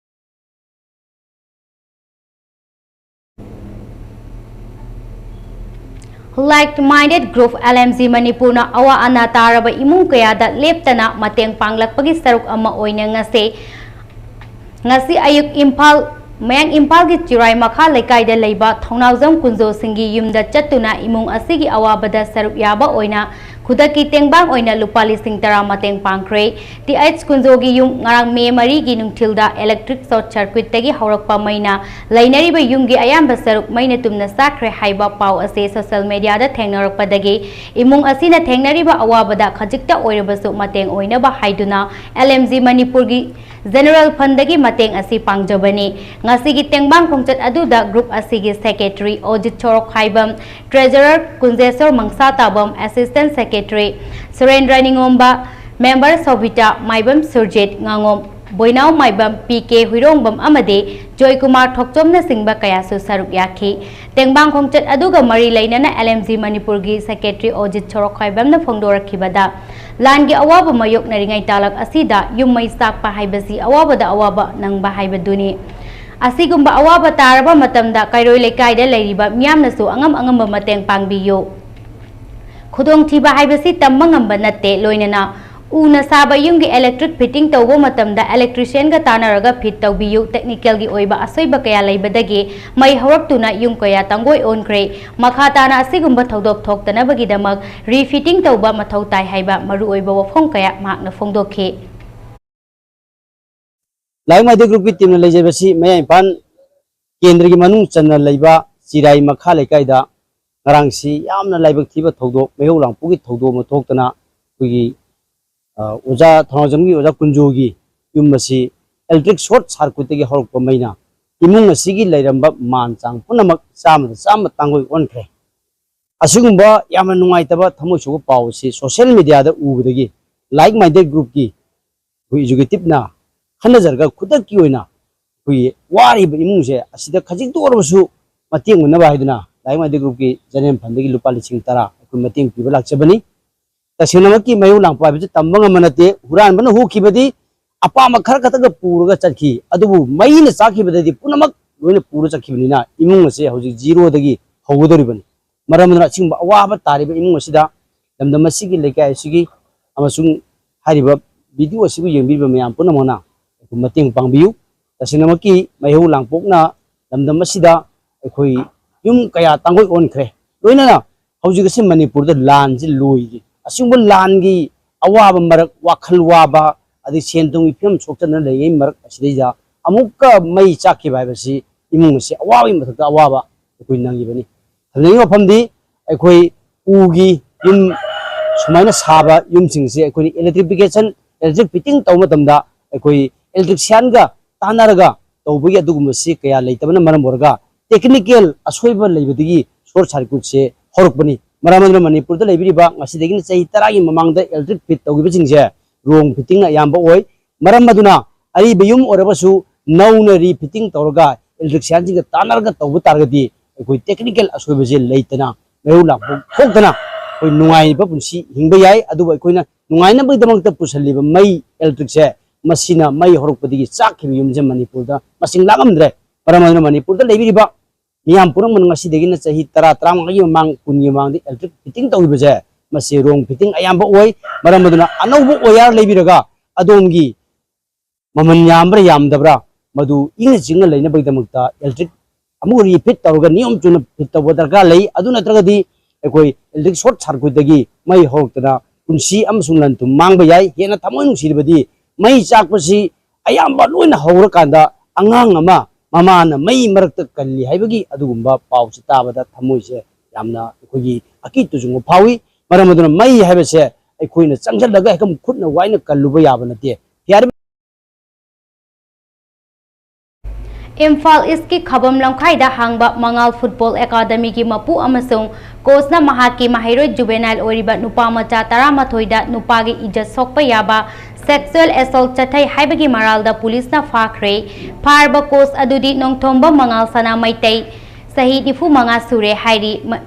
Like-minded group L M G ꯃꯅꯤꯄꯨꯔꯅ ꯑꯋꯥ ꯑꯅꯥ ꯇꯥꯔꯕ ꯏꯃꯨꯡ ꯀꯌꯥꯗ ꯂꯦꯞꯇꯅ ꯃꯇꯦꯡ ꯄꯥꯡꯂꯛꯄꯒꯤ ꯁꯔꯨꯛ ꯑꯃ ꯑꯣꯏꯅ ꯉꯁꯤ, ꯉꯁꯤ ꯑꯌꯨꯛ ꯏꯝꯐꯥꯜ, ꯃꯌꯥꯡ ꯏꯝꯐꯥꯜꯒꯤ ꯆꯤꯔꯥꯏ ꯃꯈꯥ ꯂꯩꯀꯥꯏꯗ ꯂꯩꯕ ꯊꯧꯅꯥꯎꯖꯝ ꯀꯨꯟꯖꯣꯁꯤꯡꯒꯤ ꯌꯨꯝꯗ ꯆꯠꯇꯨꯅ ꯏꯃꯨꯡ ꯑꯁꯤꯒꯤ ꯑꯋꯥꯕꯗ ꯁꯔꯨꯛ ꯌꯥꯕ ꯑꯣꯏꯅ ꯈꯨꯗꯛꯀꯤ ꯇꯦꯡꯕꯥꯡ ꯑꯣꯏꯅ ꯂꯨꯄꯥ ꯂꯤꯁꯤꯡ ꯇꯔꯥ ꯃꯇꯦꯡ ꯄꯥꯡꯈ꯭ꯔꯦ꯫ ꯇꯤ ꯑꯩꯆ ꯀꯨꯟꯖꯣꯒꯤ ꯌꯨꯝ ꯉꯔꯥꯡ ꯃꯦ ꯃꯔꯤꯒꯤ ꯅꯨꯡꯊꯤꯜꯗ electric short circuit-ꯇꯒꯤ ꯍꯧꯔꯛꯄ ꯃꯩꯅ ꯂꯩꯅꯔꯤꯕ ꯌꯨꯝꯒꯤ ꯑꯌꯥꯝꯕ ꯁꯔꯨꯛ ꯃꯩꯅ ꯇꯨꯝꯅ ꯆꯥꯛꯈ꯭ꯔꯦ ꯍꯥꯏꯕ ꯄꯥꯎ ꯑꯁꯤ social media-ꯗ ꯊꯦꯡꯅꯔꯛꯄꯗꯒꯤ ꯏꯃꯨꯡ ꯑꯁꯤꯅ ꯊꯦꯡꯅꯔꯤꯕ ꯑꯋꯥꯕꯗ ꯈꯖꯤꯛꯇ ꯑꯣꯏꯔꯕꯁꯨ ꯃꯇꯦꯡ ꯑꯣꯏꯅꯕ ꯍꯥꯏꯗꯨꯅ L M G ꯃꯅꯤꯄꯨꯔꯒꯤ General Fund-ꯗꯒꯤ ꯃꯇꯦꯡ ꯑꯁꯤ ꯄꯥꯡꯖꯕꯅꯤ꯫ ꯉꯁꯤꯒꯤ ꯇꯦꯡꯕꯥꯡ ꯈꯣꯡꯆꯠ ꯑꯗꯨꯗ group ꯑꯁꯤꯒꯤ secretary ꯑꯣꯖꯤꯠ ꯁꯣꯔꯣꯛꯈꯥꯏꯕꯝ, treasurer ꯀꯨꯟꯖꯦꯁꯣꯔ ꯃꯪꯁꯥꯇꯥꯕꯝ, assistant secretary ꯁꯨꯔꯦꯟꯗ꯭ꯔ ꯅꯤꯉꯣꯝꯕ, member ꯁꯣꯕꯤꯇꯥ ꯃꯥꯏꯕꯝ, ꯁꯨꯔꯖꯤꯠ ꯉꯥꯉꯣꯝ, ꯕꯣꯏꯅꯥꯎ ꯃꯥꯏꯕꯝ, ꯄꯤ ꯀꯦ ꯍꯨꯏꯔꯣꯡꯕꯝ ꯑꯃꯗꯤ ꯖꯣꯏꯀꯨꯃꯥꯔ ꯊꯣꯛꯆꯣꯝꯅꯆꯤꯡꯕ ꯀꯌꯥꯁꯨ ꯁꯔꯨꯛ ꯌꯥꯈꯤ꯫ ꯇꯦꯡꯕꯥꯡ ꯈꯣꯡꯆꯠ ꯑꯗꯨꯒ ꯃꯔꯤ ꯂꯩꯅꯅ L M G ꯃꯅꯤꯄꯨꯔꯒꯤ secretary ꯑꯣꯖꯤꯠ ꯁꯣꯔꯣꯛꯈꯥꯏꯕꯝꯅ ꯐꯣꯡꯗꯣꯔꯛꯈꯤꯕꯗ, ꯂꯥꯟꯒꯤ ꯑꯋꯥꯕ ꯃꯥꯌꯣꯛꯅꯔꯤꯉꯩ ꯇꯥꯂꯛ ꯑꯁꯤꯗ ꯌꯨꯝ ꯃꯩ ꯆꯥꯛꯄ ꯍꯥꯏꯕꯁꯤ ꯑꯋꯥꯕꯗ ꯑꯋꯥꯕ ꯅꯪꯕ ꯍꯥꯏꯕꯗꯨꯅꯤ꯫ ꯑꯁꯤꯒꯨꯝꯕ ꯑꯋꯥꯕ ꯇꯥꯔꯕ ꯃꯇꯝꯗ ꯀꯩꯔꯣꯏ ꯂꯩꯀꯥꯏꯗ ꯂꯩꯔꯤꯕ ꯃꯤꯌꯥꯝꯅꯁꯨ ꯑꯉꯝ ꯑꯉꯝꯕ ꯃꯇꯦꯡ ꯄꯥꯡꯕꯤꯌꯨ꯫ ꯈꯨꯗꯣꯡꯊꯤꯕ ꯍꯥꯏꯕꯁꯤ ꯇꯝꯕ ꯉꯝꯕ ꯅꯠꯇꯦ, ꯂꯣꯏꯅꯅ ꯎꯅ ꯁꯥꯕ ꯌꯨꯝꯒꯤ electric fitting ꯇꯧꯕ ꯃꯇꯝꯗ electrician-ꯒ ꯇꯥꯟꯅꯔꯒ fit ꯇꯧꯕꯤꯌꯨ꯫ Technical-ꯒꯤ ꯑꯣꯏꯕ ꯑꯁꯣꯏꯕ ꯀꯌꯥ ꯂꯩꯕꯗꯒꯤ ꯃꯩ ꯍꯧꯔꯛꯇꯨꯅ ꯌꯨꯝ ꯀꯌꯥ ꯇꯥꯡꯒꯣꯏ ꯑꯣꯟꯈ꯭ꯔꯦ꯫ ꯃꯈꯥ ꯇꯥꯅ ꯑꯁꯤꯒꯨꯝꯕ ꯊꯧꯗꯣꯛ ꯊꯣꯛꯇꯅꯕꯒꯤꯗꯃꯛ refitting ꯇꯧꯕ ꯃꯊꯧ ꯇꯥꯏ ꯍꯥꯏꯕ ꯃꯔꯨꯑꯣꯏꯕ ꯋꯥꯐꯝ ꯀꯌꯥ ꯃꯍꯥꯛꯅ ꯐꯣꯡꯗꯣꯛꯈꯤ꯫ Like-minded group-ꯀꯤ team-ꯅ ꯂꯩꯖꯕꯁꯤ ꯃꯌꯥꯡ ꯏꯝꯐꯥꯜ ꯀꯦꯟꯗ꯭ꯔꯒꯤ ꯃꯅꯨꯡ ꯆꯟꯅ ꯂꯩꯕ ꯆꯤꯔꯥꯏ ꯃꯈꯥ ꯂꯩꯀꯥꯏꯗ ꯉꯔꯥꯡꯁꯤ ꯌꯥꯝꯅ ꯂꯥꯏꯕꯛ ꯊꯤꯕ ꯊꯧꯗꯣꯛ, ꯃꯩꯍꯧ ꯂꯥꯡꯄꯣꯛꯀꯤ ꯊꯧꯗꯣꯛ ꯑꯃ ꯊꯣꯛꯇꯅ ꯑꯩꯈꯣꯏꯒꯤ, ꯑ, ꯑꯣꯖꯥ ꯊꯧꯅꯥꯎꯖꯝꯒꯤ ꯑꯣꯖꯥ ꯀꯨꯟꯖꯣꯒꯤ ꯌꯨꯝ ꯑꯁꯤ electric short circuit-ꯇꯒꯤ ꯍꯧꯔꯛꯄ ꯃꯩꯅ ꯏꯃꯨꯡ ꯑꯁꯤꯒꯤ ꯂꯩꯔꯝꯕ ꯃꯥꯟ ꯆꯥꯡ ꯄꯨꯝꯅꯃꯛ ꯆꯥꯝꯃꯗ ꯆꯥꯝꯃ ꯇꯥꯡꯒꯣꯏ ꯑꯣꯟꯈ꯭ꯔꯦ꯫ ꯑꯁꯤꯒꯨꯝꯕ ꯌꯥꯝꯅ ꯅꯨꯡꯉꯥꯏꯇꯕ ꯊꯃꯣꯏ ꯁꯣꯛꯄ ꯄꯥꯎ ꯑꯁꯤ social media-ꯗ ꯎꯕꯗꯒꯤ Like-minded group-ꯀꯤ ꯑꯩꯈꯣꯏ executive-ꯅ ꯈꯟꯅꯖꯔꯒ ꯈꯨꯗꯛꯀꯤ ꯑꯣꯏꯅ ꯑꯩꯈꯣꯏꯒꯤ ꯋꯥꯔꯤꯕ ꯏꯃꯨꯡꯁꯦ ꯑꯁꯤꯗ ꯈꯖꯤꯛꯇ ꯑꯣꯏꯔꯕꯁꯨ ꯃꯇꯦꯡ ꯑꯣꯏꯅꯕ ꯍꯥꯏꯗꯨꯅ Like-minded group-ꯀꯤ General Fund-ꯗꯒꯤ ꯂꯨꯄꯥ ꯂꯤꯁꯤꯡ ꯇꯔꯥ ꯑꯩꯈꯣꯏ ꯃꯇꯦꯡ ꯄꯤꯕ ꯂꯥꯛꯆꯕꯅꯤ꯫ ꯇꯁꯦꯡꯅꯃꯛꯀꯤ ꯃꯩꯍꯧ ꯂꯥꯡꯄꯣꯛ ꯍꯥꯏꯕꯁꯤ ꯇꯝꯕ ꯉꯝꯕ ꯅꯠꯇꯦ꯫ ꯍꯨꯔꯥꯟꯕꯅ ꯍꯨꯈꯤꯕꯗꯤ ꯑꯄꯥꯝꯕ ꯈꯔ ꯈꯛꯇꯒ ꯄꯨꯔꯒ ꯆꯠꯈꯤ, ꯑꯗꯨꯕꯨ ꯃꯩꯅ ꯆꯥꯛꯈꯤꯕꯗꯗꯤ ꯄꯨꯝꯅꯃꯛ ꯂꯣꯏꯅ ꯄꯨꯔ ꯆꯠꯈꯤꯕꯅꯤꯅ ꯏꯃꯨꯡ ꯑꯁꯦ ꯍꯧꯖꯤꯛ zero-ꯗꯒꯤ ꯍꯧꯒꯗꯧꯔꯤꯕꯅꯤ꯫ ꯃꯔꯝ ꯑꯗꯨꯅ ꯑꯁꯤꯒꯨꯝꯕ ꯑꯋꯥꯕ ꯇꯥꯔꯤꯕ ꯏꯃꯨꯡ ꯑꯁꯤꯗ ꯂꯝꯗꯝ ꯑꯁꯤꯒꯤ, ꯂꯩꯀꯥꯏ ꯑꯁꯤꯒꯤ ꯑꯃꯁꯨꯡ ꯍꯥꯏꯔꯤꯕ video ꯑꯁꯤꯕꯨ ꯌꯦꯡꯕꯤꯔꯤꯕ ꯃꯌꯥꯝ ꯄꯨꯝꯅꯃꯛꯅ ꯑꯩꯈꯣꯏ ꯃꯇꯦꯡ ꯄꯥꯡꯕꯤꯌꯨ꯫ ꯇꯁꯦꯡꯅꯃꯛꯀꯤ ꯃꯩꯍꯧ ꯂꯥꯡꯄꯣꯛꯅ ꯂꯝꯗꯝ ꯑꯁꯤꯗ ꯑꯩꯈꯣꯏ ꯌꯨꯝ ꯀꯌꯥ ꯇꯥꯡꯒꯣꯏ ꯑꯣꯟꯈ꯭ꯔꯦ꯫ ꯂꯣꯏꯅꯅ ꯍꯧꯖꯤꯛ ꯑꯁꯤ ꯃꯅꯤꯄꯨꯔꯗ ꯂꯥꯟꯁꯤ ꯂꯣꯏꯔꯤ꯫ ꯑꯁꯤꯒꯨꯝꯕ ꯂꯥꯟꯒꯤ ꯑꯋꯥꯕ ꯃꯔꯛ, ꯋꯥꯈꯜ ꯋꯥꯕ, ꯑꯗꯩ ꯁꯦꯟ ꯊꯨꯝꯒꯤ ꯐꯤꯕꯝ ꯁꯣꯛꯆꯟꯗꯅ ꯂꯩꯔꯤꯉꯩ ꯃꯔꯛ ꯑꯁꯤꯗꯩꯗ ꯑꯃꯨꯛꯀ ꯃꯩ ꯆꯥꯛꯈꯤꯕ ꯍꯥꯏꯕꯁꯤ ꯏꯃꯨꯡ ꯑꯁꯤ ꯑꯋꯥꯕꯒꯤ ꯃꯊꯛꯇ ꯑꯋꯥꯕ ꯑꯩꯈꯣꯏ ꯅꯪꯉꯤꯕꯅꯤ꯫ ꯊꯝꯖꯅꯤꯡꯉꯤꯕ ꯋꯥꯐꯝꯗꯤ, ꯑꯩꯈꯣꯏ ꯎꯒꯤ ꯌꯨꯝ ꯁꯨꯃꯥꯏꯅ ꯁꯥꯕ ꯌꯨꯝꯁꯤꯡꯁꯦ ꯑꯩꯈꯣꯏꯅ electrification, electric fitting ꯇꯧꯕ ꯃꯇꯝꯗ ꯑꯩꯈꯣꯏ electricianꯒ ꯇꯥꯟꯅꯔꯒ ꯇꯧꯕꯒꯤ ꯑꯗꯨꯒꯨꯝꯕꯁꯤ ꯀꯌꯥ ꯂꯩꯇꯕꯅ ꯃꯔꯝ ꯑꯣꯏꯔꯒ technical ꯑꯁꯣꯏꯕ ꯂꯩꯕꯗꯒꯤ short circuitꯁꯦ ꯍꯧꯔꯛꯄꯅꯤ꯫ ꯃꯔꯝ ꯑꯗꯨꯅ ꯃꯅꯤꯄꯨꯔꯗ ꯂꯩꯕꯤꯔꯤꯕ ꯉꯁꯤꯗꯒꯤꯅ ꯆꯍꯤ ꯇꯔꯥꯒꯤ ꯃꯃꯥꯡꯗ electric fit ꯇꯧꯈꯤꯕꯁꯤꯡꯁꯦ wrong fittingꯅ ꯑꯌꯥꯝꯕ ꯑꯣꯏ꯫ ꯃꯔꯝ ꯑꯗꯨꯅ ꯑꯔꯤꯕ ꯌꯨꯝ ꯑꯣꯏꯔꯕꯁꯨ ꯅꯧꯅ refitting ꯇꯧꯔꯒ electricianꯁꯤꯡꯒ ꯇꯥꯟꯅꯔꯒ ꯇꯧꯕ ꯇꯥꯔꯒꯗꯤ ꯑꯩꯈꯣꯏ technical ꯑꯁꯣꯏꯕꯁꯦ ꯂꯩꯇꯅ, ꯃꯩꯍꯧ ꯂꯥꯡꯄꯣꯛ ꯊꯣꯛꯇꯅ ꯑꯩꯈꯣꯏ ꯅꯨꯡꯉꯥꯏꯕ ꯄꯨꯟꯁꯤ ꯍꯤꯡꯕ ꯌꯥꯏ꯫ ꯑꯗꯨꯕꯨ ꯑꯩꯈꯣꯏꯅ ꯅꯨꯡꯉꯥꯏꯅꯕꯒꯤꯗꯃꯛꯇ ꯄꯨꯁꯜꯂꯤꯕ ꯃꯩ electricꯁꯦ, ꯃꯁꯤꯅ ꯃꯩ ꯍꯧꯔꯛꯄꯗꯒꯤ ꯆꯥꯛꯈꯤꯕ ꯌꯨꯝꯁꯦ ꯃꯅꯤꯄꯨꯔꯗ ꯃꯁꯤꯡ ꯂꯥꯛꯂꯝꯗ꯭ꯔꯦ꯫ ꯃꯔꯝ ꯑꯗꯨꯅ ꯃꯅꯤꯄꯨꯔꯗ ꯂꯩꯕꯤꯔꯤꯕ ꯃꯤꯌꯥꯝ ꯄꯨꯝꯅꯃꯛꯅ ꯉꯁꯤꯗꯒꯤꯅ ꯆꯍꯤ ꯇꯔꯥ, ꯇꯔꯥꯃꯉꯥꯒꯤ ꯃꯃꯥꯡ, ꯀꯨꯟꯒꯤ ꯃꯃꯥꯡꯗ electric fitting ꯇꯧꯈꯤꯕꯁꯦ, ꯃꯁꯤ wrong fitting ꯑꯌꯥꯝꯕ ꯑꯣꯏ꯫ ꯃꯔꯝ ꯑꯗꯨꯅ ꯑꯅꯧꯕ wire ꯂꯩꯕꯤꯔꯒ ꯑꯗꯣꯝꯒꯤ ꯃꯃꯜ ꯌꯥꯝꯕ꯭ꯔꯥ ꯌꯥꯝꯗꯕ꯭ꯔꯥ, ꯃꯗꯨ ꯏꯪꯅ ꯆꯤꯛꯅ ꯂꯩꯅꯕꯒꯤꯗꯃꯛꯇ electric ꯑꯃꯨꯛ refit ꯇꯧꯔꯒ ꯅꯤꯌꯣꯝ ꯆꯨꯝꯅ fit ꯇꯧꯕ ꯗꯔꯀꯥꯔ ꯂꯩ꯫ ꯑꯗꯨ ꯅꯠꯇ꯭ꯔꯒꯗꯤ ꯑꯩꯈꯣꯏ electric short circuitꯇꯒꯤ ꯃꯩ ꯍꯧꯔꯛꯇꯅ ꯄꯨꯟꯁꯤ ꯑꯃꯁꯨꯡ ꯂꯟ ꯊꯨꯝ ꯃꯥꯡꯕ ꯌꯥꯏ꯫ ꯍꯦꯟꯅ ꯊꯃꯣꯏ ꯅꯨꯡꯁꯤꯔꯕꯗꯤ, ꯃꯩ ꯆꯥꯛꯄꯁꯤ ꯑꯌꯥꯝꯕ ꯂꯣꯏꯅ ꯍꯧꯔꯀꯥꯟꯗ ꯑꯉꯥꯡ ꯑꯃ ꯃꯃꯥꯅ ꯃꯩ ꯃꯔꯛꯇ ꯀꯜꯂꯤ ꯍꯥꯏꯕꯒꯤ ꯑꯗꯨꯒꯨꯝꯕ ꯄꯥꯎꯁꯤ ꯇꯥꯕꯗ ꯊꯃꯣꯏꯁꯦ ꯌꯥꯝꯅ ꯑꯩꯈꯣꯏꯒꯤ ꯑꯀꯤ ꯇꯨꯖꯨꯡꯕ ꯐꯥꯎꯏ꯫ ꯃꯔꯝ ꯑꯗꯨꯅ ꯃꯩ ꯍꯥꯏꯕꯁꯦ ꯑꯩꯈꯣꯏꯅ ꯆꯪꯁꯤꯜꯂꯒ ꯍꯦꯛꯇ ꯈꯨꯠꯅ ꯋꯥꯏꯅ ꯀꯜꯂꯨꯕ ꯌꯥꯕ ꯅꯠꯇꯦ꯫ ꯌꯥꯔꯤꯕ ꯏꯝꯐꯥꯜ ꯏꯁꯀꯤ ꯈꯕꯝ ꯂꯝꯈꯥꯏꯗ ꯍꯥꯡꯕ ꯃꯉꯥꯜ ꯐꯨꯠꯕꯣꯜ ꯑꯦꯀꯥꯗꯃꯤꯒꯤ ꯃꯄꯨ ꯑꯃꯁꯨꯡ ꯀꯣꯆꯅ ꯃꯍꯥꯛꯀꯤ ꯃꯍꯩꯔꯣꯏ ꯖꯨꯕꯦꯅꯥꯏꯜ ꯑꯣꯏꯔꯤꯕ ꯅꯨꯄꯥ ꯃꯆꯥ ꯇꯔꯥꯃꯥꯊꯣꯏꯗ ꯅꯨꯄꯥꯒꯤ ꯏꯖꯠ ꯁꯣꯛꯄ ꯌꯥꯕ sexual assault ꯆꯠꯊꯩ ꯍꯥꯏꯕꯒꯤ ꯃꯔꯥꯜꯗ ꯄꯨꯂꯤꯁꯅ ꯐꯥꯈ꯭ꯔꯦ꯫ ꯐꯥꯔꯕ ꯀꯣꯆ ꯑꯗꯨꯗꯤ ꯅꯣꯡꯊꯣꯝꯕꯝ ꯃꯉꯥꯜ ꯁꯅꯥ ꯃꯩꯇꯩ, ꯆꯍꯤ ꯅꯤꯐꯨ ꯃꯉꯥ ꯁꯨꯔꯦ ꯍꯥꯏꯔꯤ꯫ ꯃ-,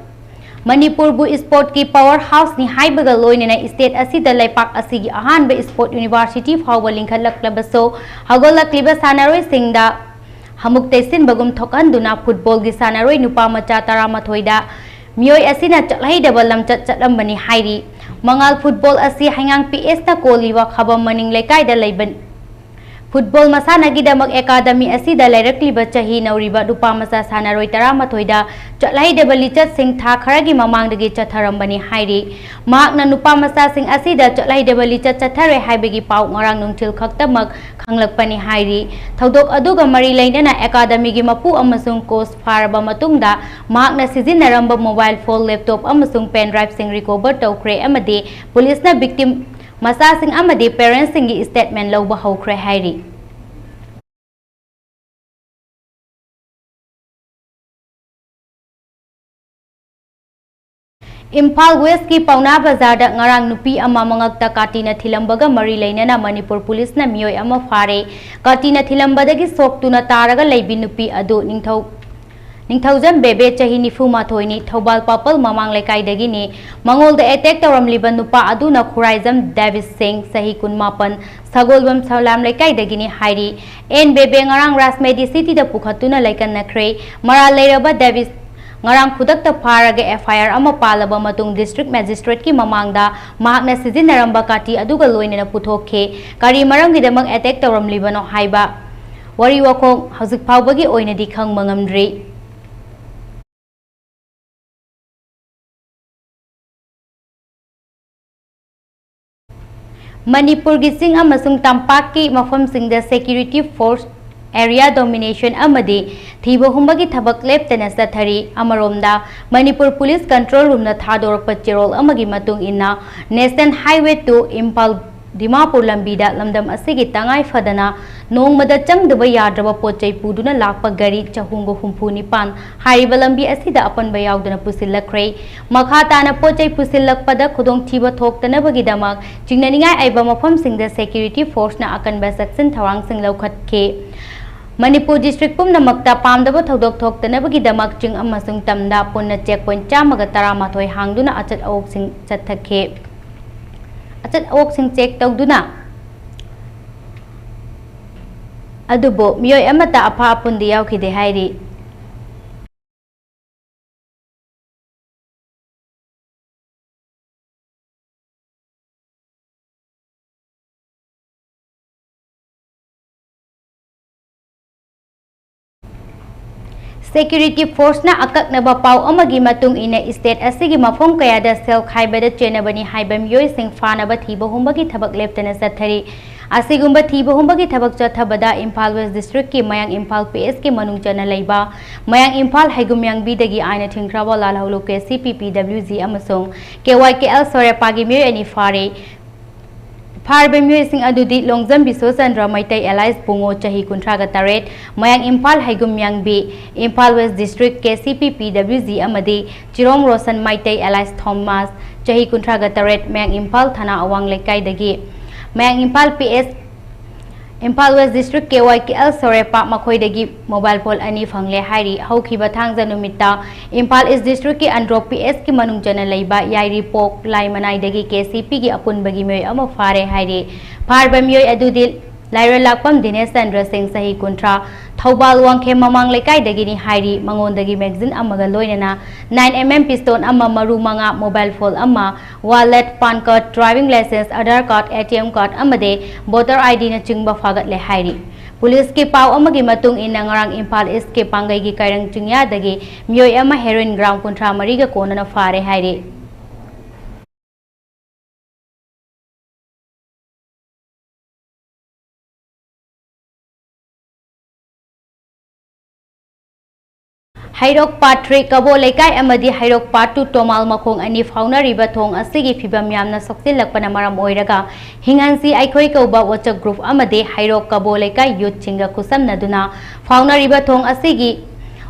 ꯃꯅꯤꯄꯨꯔꯕꯨ sportꯀꯤ power houseꯅꯤ ꯍꯥꯏꯕꯒ ꯂꯣꯏꯅꯅ state ꯑꯁꯤꯗ ꯂꯩꯄꯥꯛ ꯑꯁꯤꯒꯤ ꯑꯍꯥꯟꯕ sport university ꯐꯥꯎꯕ ꯂꯤꯡꯈꯠꯂꯛꯂꯕꯁꯨ, ꯍꯧꯒꯠꯂꯛꯂꯤꯕ ꯁꯥꯟꯅꯔꯣꯏꯁꯤꯡꯗ ꯍꯃꯨꯛ ꯇꯩꯁꯤꯟꯕꯒꯨꯝ ꯊꯣꯛꯍꯟꯗꯨꯅ footballꯒꯤ ꯁꯥꯟꯅꯔꯣꯏ ꯅꯨꯄꯥ ꯃꯆꯥ ꯇꯔꯥꯃꯥꯊꯣꯏꯗ ꯃꯤꯑꯣꯏ ꯑꯁꯤꯅ ꯆꯠꯍꯩꯗꯕ ꯂꯝꯆꯠ ꯆꯠꯂꯝꯕꯅꯤ ꯍꯥꯏꯔꯤ꯫ ꯃꯉꯥꯜ ꯐꯨꯠꯕꯣꯜ ꯑꯁꯤ ꯍꯩꯉꯥꯡ ꯄꯤ ꯑꯦꯁꯅ ꯀꯣꯜꯂꯤꯕ ꯈꯕꯝ ꯃꯅꯤꯡ ꯂꯩꯀꯥꯏꯗ ꯂꯩꯕ ꯐꯨꯠꯕꯣꯜ ꯃꯁꯥꯟꯅꯒꯤꯗꯃꯛ ꯑꯦꯀꯥꯗꯃꯤ ꯑꯁꯤꯗ ꯂꯩꯔꯛꯂꯤꯕ ꯆꯍꯤ ꯅꯧꯔꯤꯕ ꯅꯨꯄꯥ ꯃꯆꯥ ꯁꯥꯟꯅꯔꯣꯏ ꯇꯔꯥꯃꯥꯊꯣꯏꯗ ꯆꯠꯍꯩꯗꯕ ꯂꯤꯆꯠꯁꯤꯡ ꯊꯥ ꯈꯔꯒꯤ ꯃꯃꯥꯡꯗꯒꯤ ꯆꯠꯊꯔꯝꯕꯅꯤ ꯍꯥꯏꯔꯤ꯫ ꯃꯍꯥꯛꯅ ꯅꯨꯄꯥ ꯃꯆꯥꯁꯤꯡ ꯑꯁꯤꯗ ꯆꯠꯍꯩꯗꯕ ꯂꯤꯆꯠ ꯆꯠꯊꯔꯦ ꯍꯥꯏꯕꯒꯤ ꯄꯥꯎ ꯉꯔꯥꯡ ꯅꯨꯡꯊꯤꯜ ꯈꯛꯇꯃꯛ ꯈꯪꯂꯛꯄꯅꯤ ꯍꯥꯏꯔꯤ꯫ ꯊꯧꯗꯣꯛ ꯑꯗꯨꯒ ꯃꯔꯤ ꯂꯩꯅꯅ ꯑꯦꯀꯥꯗꯃꯤꯒꯤ ꯃꯄꯨ ꯑꯃꯁꯨꯡ ꯀꯣꯆ ꯐꯥꯔꯕ ꯃꯇꯨꯡꯗ ꯃꯍꯥꯛꯅ ꯁꯤꯖꯤꯟꯅꯔꯝꯕ ꯃꯣꯕꯥꯏꯜ ꯐꯣꯟ, ꯂꯦꯞꯇꯣꯞ ꯑꯃꯁꯨꯡ ꯄꯦꯟ ꯗ꯭ꯔꯥꯏꯚꯁꯤꯡ ꯔꯤꯀꯣꯚꯔ ꯇꯧꯈ꯭ꯔꯦ ꯑꯃꯗꯤ ꯄꯨꯂꯤꯁꯅ ꯚꯤꯛꯇꯤꯝ ꯃꯆꯥꯁꯤꯡ ꯑꯃꯗꯤ ꯄꯦꯔꯦꯟꯁꯁꯤꯡꯒꯤ ꯁ꯭ꯇꯦꯠꯃꯦꯟ ꯂꯧꯕ ꯍꯧꯈ꯭ꯔꯦ ꯍꯥꯏꯔꯤ꯫ ꯏꯝꯐꯥꯜ ꯋꯦꯁꯀꯤ ꯄꯥꯎꯅꯥ ꯕꯖꯥꯔꯗ ꯉꯔꯥꯡ ꯅꯨꯄꯤ ꯑꯃ ꯃꯉꯛꯇ ꯀꯥꯇꯤꯅ ꯊꯤꯜꯂꯝꯕꯒ ꯃꯔꯤ ꯂꯩꯅꯅ ꯃꯅꯤꯄꯨꯔ ꯄꯨꯂꯤꯁꯅ ꯃꯤꯑꯣꯏ ꯑꯃ ꯐꯥꯔꯦ꯫ ꯀꯥꯇꯤꯅ ꯊꯤꯜꯂꯝꯕꯗꯒꯤ ꯁꯣꯛꯇꯨꯅ ꯇꯥꯔꯒ ꯂꯩꯕꯤ ꯅꯨꯄꯤ ꯑꯗꯨ ꯅꯤꯡꯊꯧ-, ꯅꯤꯡꯊꯧꯖꯝ ꯕꯦꯕꯦ, ꯆꯍꯤ ꯅꯤꯐꯨ ꯃꯥꯊꯣꯏꯅꯤ, ꯊꯧꯕꯥꯜ ꯄꯥꯄꯜ ꯃꯃꯥꯡ ꯂꯩꯀꯥꯏꯗꯒꯤꯅꯤ꯫ ꯃꯉꯣꯟꯗ ꯑꯦꯇꯦꯛ ꯇꯧꯔꯝꯂꯤꯕ ꯅꯨꯄꯥ ꯑꯗꯨꯅ ꯈꯨꯔꯥꯏꯖꯝ ꯗꯦꯕꯤꯁ ꯁꯤꯡ, ꯆꯍꯤ ꯀꯨꯟꯃꯥꯄꯟ, ꯁꯒꯣꯜꯕꯝ ꯁꯂꯥꯝ ꯂꯩꯀꯥꯏꯗꯒꯤꯅꯤ ꯍꯥꯏꯔꯤ꯫ ꯑꯦꯟ ꯕꯦꯕꯦ ꯉꯔꯥꯡ ꯔꯥꯖꯃꯦꯗꯤ ꯁꯤꯇꯤꯗ ꯄꯨꯈꯠꯇꯨꯅ ꯂꯩꯀꯟꯅꯈ꯭ꯔꯦ꯫ ꯃꯔꯥꯜ ꯂꯩꯔꯕ ꯗꯦꯕꯤꯁ ꯉꯔꯥꯡ ꯈꯨꯗꯛꯇ ꯐꯥꯔꯒ ꯑꯦꯐ ꯑꯥꯏ ꯑꯥꯔ ꯑꯃ ꯄꯥꯜꯂꯕ ꯃꯇꯨꯡ ꯗꯤꯁꯇ꯭ꯔꯤꯛ ꯃꯦꯖꯤꯁꯇ꯭ꯔꯦꯠꯀꯤ ꯃꯃꯥꯡꯗ ꯃꯍꯥꯛꯅ ꯁꯤꯖꯤꯟꯅꯔꯝꯕ ꯀꯥꯇꯤ ꯑꯗꯨꯒ ꯂꯣꯏꯅꯅ ꯄꯨꯊꯣꯛꯈꯤ꯫ ꯀꯔꯤ ꯃꯔꯝꯒꯤꯗꯃꯛ ꯑꯦꯇꯦꯛ ꯇꯧꯔꯝꯂꯤꯕꯅꯣ ꯍꯥꯏꯕ ꯋꯥꯔꯤ ꯋꯥꯈꯣꯡ ꯍꯧꯖꯤꯛ ꯐꯥꯎꯕꯒꯤ ꯑꯣꯏꯅꯗꯤ ꯈꯪꯕ ꯉꯝꯗ꯭ꯔꯤ꯫ ꯃꯅꯤꯄꯨꯔꯒꯤ ꯆꯤꯡ ꯑꯃꯁꯨꯡ ꯇꯝꯄꯥꯛꯀꯤ ꯃꯐꯝꯁꯤꯡꯗ ꯁꯦꯀ꯭ꯌꯨꯔꯤꯇꯤ ꯐꯣꯔꯁ ꯑꯦꯔꯤꯌꯥ ꯗꯣꯃꯤꯅꯦꯁꯟ ꯑꯃꯗꯤ ꯊꯤꯕ ꯍꯨꯝꯕꯒꯤ ꯊꯕꯛ ꯂꯦꯞꯇꯅ ꯆꯠꯊꯔꯤ꯫ ꯑꯃꯔꯣꯝꯗ, ꯃꯅꯤꯄꯨꯔ ꯄꯨꯂꯤꯁ ꯀꯟꯇ꯭ꯔꯣꯜ ꯔꯨꯝꯅ ꯊꯥꯗꯣꯔꯛꯄ ꯆꯦꯔꯣꯜ ꯑꯃꯒꯤ ꯃꯇꯨꯡ ꯏꯟꯅ, national highway two Imphal Dimapur ꯂꯝꯕꯤꯗ ꯂꯝꯗꯝ ꯑꯁꯤꯒꯤ ꯇꯉꯥꯏ ꯐꯗꯅ ꯅꯣꯡꯃꯗ ꯆꯪꯗꯕ ꯌꯥꯗ꯭ꯔꯕ ꯄꯣꯠ ꯆꯩ ꯄꯨꯗꯨꯅ ꯂꯥꯛꯄ ꯒꯥꯔꯤ ꯆꯍꯨꯝꯒ ꯍꯨꯝꯐꯨ ꯅꯤꯄꯥꯟ ꯍꯥꯏꯔꯤꯕ ꯂꯝꯕꯤ ꯑꯁꯤꯗ ꯑꯄꯟꯕ ꯌꯥꯎꯗꯅ ꯄꯨꯁꯤꯜꯂꯛꯈ꯭ꯔꯦ꯫ ꯃꯈꯥ ꯇꯥꯅ ꯄꯣꯠ ꯆꯩ ꯄꯨꯁꯤꯜꯂꯛꯄꯗ ꯈꯨꯗꯣꯡꯊꯤꯕ ꯊꯣꯛꯇꯅꯕꯒꯤꯗꯃꯛ ꯆꯤꯡꯅꯅꯤꯡꯉꯥꯏ ꯑꯣꯏꯕ ꯃꯐꯝꯁꯤꯡꯗ ꯁꯦꯀ꯭ꯌꯨꯔꯤꯇꯤ ꯐꯣꯔꯁꯅ ꯑꯀꯟꯕ ꯆꯦꯛꯁꯤꯟ ꯊꯧꯔꯥꯡꯁꯤꯡ ꯂꯧꯈꯠꯈꯤ꯫ ꯃꯅꯤꯄꯨꯔ ꯗꯤꯁꯇ꯭ꯔꯤꯛ ꯄꯨꯝꯅꯃꯛꯇ ꯄꯥꯝꯗꯕ ꯊꯧꯗꯣꯛ ꯊꯣꯛꯇꯅꯕꯒꯤꯗꯃꯛ ꯆꯤꯡ ꯑꯃꯁꯨꯡ ꯇꯝꯗ ꯄꯨꯟꯅ ꯆꯦꯛ ꯄꯣꯏꯟꯠ ꯆꯥꯝꯃꯒ ꯇꯔꯥꯃꯥꯊꯣꯏ ꯍꯥꯡꯗꯨꯅ ꯑꯆꯠ ꯑꯋꯣꯛꯁꯤꯡ ꯆꯠꯊꯈꯤ꯫ ꯑꯆꯠ ꯑꯋꯣꯛꯁꯤꯡ ꯆꯦꯛ ꯇꯧꯗꯨꯅ, ꯑꯗꯨꯕꯨ ꯃꯤꯑꯣꯏ ꯑꯃꯠꯇ ꯑꯐ ꯑꯄꯨꯟꯗꯤ ꯌꯥꯎꯈꯤꯗꯦ ꯍꯥꯏꯔꯤ꯫ Security force ꯅ ꯑꯀꯛꯅꯕ ꯄꯥꯎ ꯑꯃꯒꯤ ꯃꯇꯨꯡ ꯏꯟꯅ, state ꯑꯁꯤꯒꯤ ꯃꯐꯝ ꯀꯌꯥꯗ ꯁꯦꯜ ꯈꯥꯏꯕꯗ ꯆꯦꯟꯅꯕꯅꯤ ꯍꯥꯏꯕ ꯃꯤꯑꯣꯏꯁꯤꯡ ꯐꯥꯅꯕ ꯊꯤꯕ ꯍꯨꯝꯕꯒꯤ ꯊꯕꯛ ꯂꯦꯞꯇꯅ ꯆꯠꯊꯔꯤ꯫ ꯑꯁꯤꯒꯨꯝꯕ ꯊꯤꯕ ꯍꯨꯝꯕꯒꯤ ꯊꯕꯛ ꯆꯠꯊꯕꯗ ꯏꯝꯐꯥꯜ West District ꯀꯤ ꯃꯌꯥꯡ ꯏꯝꯐꯥꯜ P S ꯀꯤ ꯃꯅꯨꯡ ꯆꯟꯅ ꯂꯩꯕ ꯃꯌꯥꯡ ꯏꯝꯐꯥꯜ ꯍꯩꯒꯨꯝꯌꯥꯡꯕꯤꯗꯒꯤ ꯑꯥꯏꯟꯅ ꯊꯤꯡꯈ꯭ꯔꯕ ꯂꯥꯜꯍꯧꯂꯨꯞ K C P P W G ꯑꯃꯁꯨꯡ K Y K L ꯁꯣꯔꯦꯄꯥꯒꯤ ꯃꯤꯑꯣꯏ ꯑꯅꯤ ꯐꯥꯔꯦ꯫ ꯐꯥꯔꯕ ꯃꯤꯑꯣꯏꯁꯤꯡ ꯑꯗꯨꯗꯤ ꯂꯣꯡꯖꯝ ꯕꯤꯁꯣꯆꯟꯗ꯭ꯔ ꯃꯩꯇꯩ alias ꯕꯨꯡꯉꯣ, ꯆꯍꯤ ꯀꯨꯟꯊ꯭ꯔꯥꯒ ꯇꯔꯦꯠ, ꯃꯌꯥꯡ Imphal ꯍꯩꯒꯨꯝꯌꯥꯡꯕꯤ, Imphal West District K C P P W G ꯑꯃꯗꯤ ꯆꯤꯔꯣꯝ ꯔꯣꯁꯟ ꯃꯩꯇꯩ alias ꯊꯣꯃꯥꯁ, ꯆꯍꯤ ꯀꯨꯟꯊ꯭ꯔꯥꯒ ꯇꯔꯦꯠ, ꯃꯌꯥꯡ ꯏꯝꯐꯥꯜ ꯊꯅꯥ ꯑꯋꯥꯡ ꯂꯩꯀꯥꯏꯗꯒꯤ꯫ ꯃꯌꯥꯡ Imphal P S, Imphal West District K Y K L ꯁꯣꯔꯦꯄꯥ ꯃꯈꯣꯏꯗꯒꯤ mobile phone ꯑꯅꯤ ꯐꯪꯂꯦ ꯍꯥꯏꯔꯤ꯫ ꯍꯧꯈꯤꯕ ꯊꯥꯡꯖ ꯅꯨꯃꯤꯠꯇ ꯏꯝꯐꯥꯜ East District ꯀꯤ ꯑꯟꯗ꯭ꯔꯣ P S ꯀꯤ ꯃꯅꯨꯡ ꯆꯟꯅ ꯂꯩꯕ ꯌꯥꯏꯔꯤꯄꯣꯛ ꯂꯥꯏꯃꯅꯥꯏꯗꯒꯤ K C P ꯒꯤ ꯑꯄꯨꯟꯕꯒꯤ ꯃꯤꯑꯣꯏ ꯑꯃ ꯐꯥꯔꯦ ꯍꯥꯏꯔꯤ꯫ ꯐꯥꯔꯕ ꯃꯤꯑꯣꯏ ꯑꯗꯨꯗꯤ ꯂꯥꯏꯔꯣꯜꯂꯥꯛꯄꯝ ꯗꯤꯅꯦꯁ ꯆꯟꯗ꯭ꯔ ꯁꯤꯡ, ꯆꯍꯤ ꯀꯨꯟꯊ꯭ꯔꯥ, ꯊꯧꯕꯥꯜ ꯋꯥꯡꯈꯦꯝ ꯃꯃꯥꯡ ꯂꯩꯀꯥꯏꯗꯒꯤꯅꯤ ꯍꯥꯏꯔꯤ꯫ ꯃꯉꯣꯟꯗꯒꯤ magazine ꯑꯃꯒ ꯂꯣꯏꯅꯅ nine M M pistol ꯑꯃ, ꯃꯔꯨ ꯃꯉꯥ, mobile phone ꯑꯃ, wallet, PAN card, driving license, Aadhaar card, A T M card ꯑꯃꯗꯤ voter I D ꯅꯆꯤꯡꯕ ꯐꯥꯒꯠꯂꯦ ꯍꯥꯏꯔꯤ꯫ ꯄꯨꯂꯤꯁꯀꯤ ꯄꯥꯎ ꯑꯃꯒꯤ ꯃꯇꯨꯡ ꯏꯟꯅ, ꯉꯔꯥꯡ ꯏꯝꯐꯥꯜ East ꯀꯤ ꯄꯥꯡꯒꯩꯒꯤ ꯀꯩꯔꯪ ꯆꯤꯡꯌꯥꯗꯒꯤ ꯃꯤꯑꯣꯏ ꯑꯃ heroin gram ꯀꯨꯟꯊ꯭ꯔꯥ ꯃꯔꯤꯒ ꯀꯣꯟꯅꯅ ꯐꯥꯔꯦ ꯍꯥꯏꯔꯤ꯫ ꯍꯩꯔꯣꯛ Part three ꯀꯕꯣ ꯂꯩꯀꯥꯏ ꯑꯃꯗꯤ ꯍꯩꯔꯣꯛ Part two ꯇꯣꯃꯥꯜ ꯃꯈꯣꯡ ꯑꯅꯤ ꯐꯥꯎꯅꯔꯤꯕ ꯊꯣꯡ ꯑꯁꯤꯒꯤ ꯐꯤꯕꯝ ꯌꯥꯝꯅ ꯁꯣꯛꯆꯤꯜꯂꯛꯄꯅ ꯃꯔꯝ ꯑꯣꯏꯔꯒ, ꯍꯤꯡꯍꯟꯁꯤ ꯑꯩꯈꯣꯏ ꯀꯧꯕ WhatsApp group ꯑꯃꯗꯤ ꯍꯩꯔꯣꯛ ꯀꯕꯣ ꯂꯩꯀꯥꯏ youth ꯁꯤꯡꯒ ꯈꯨꯠꯁꯝꯅꯗꯨꯅ ꯐꯥꯎꯅꯔꯤꯕ ꯊꯣꯡ ꯑꯁꯤꯒꯤ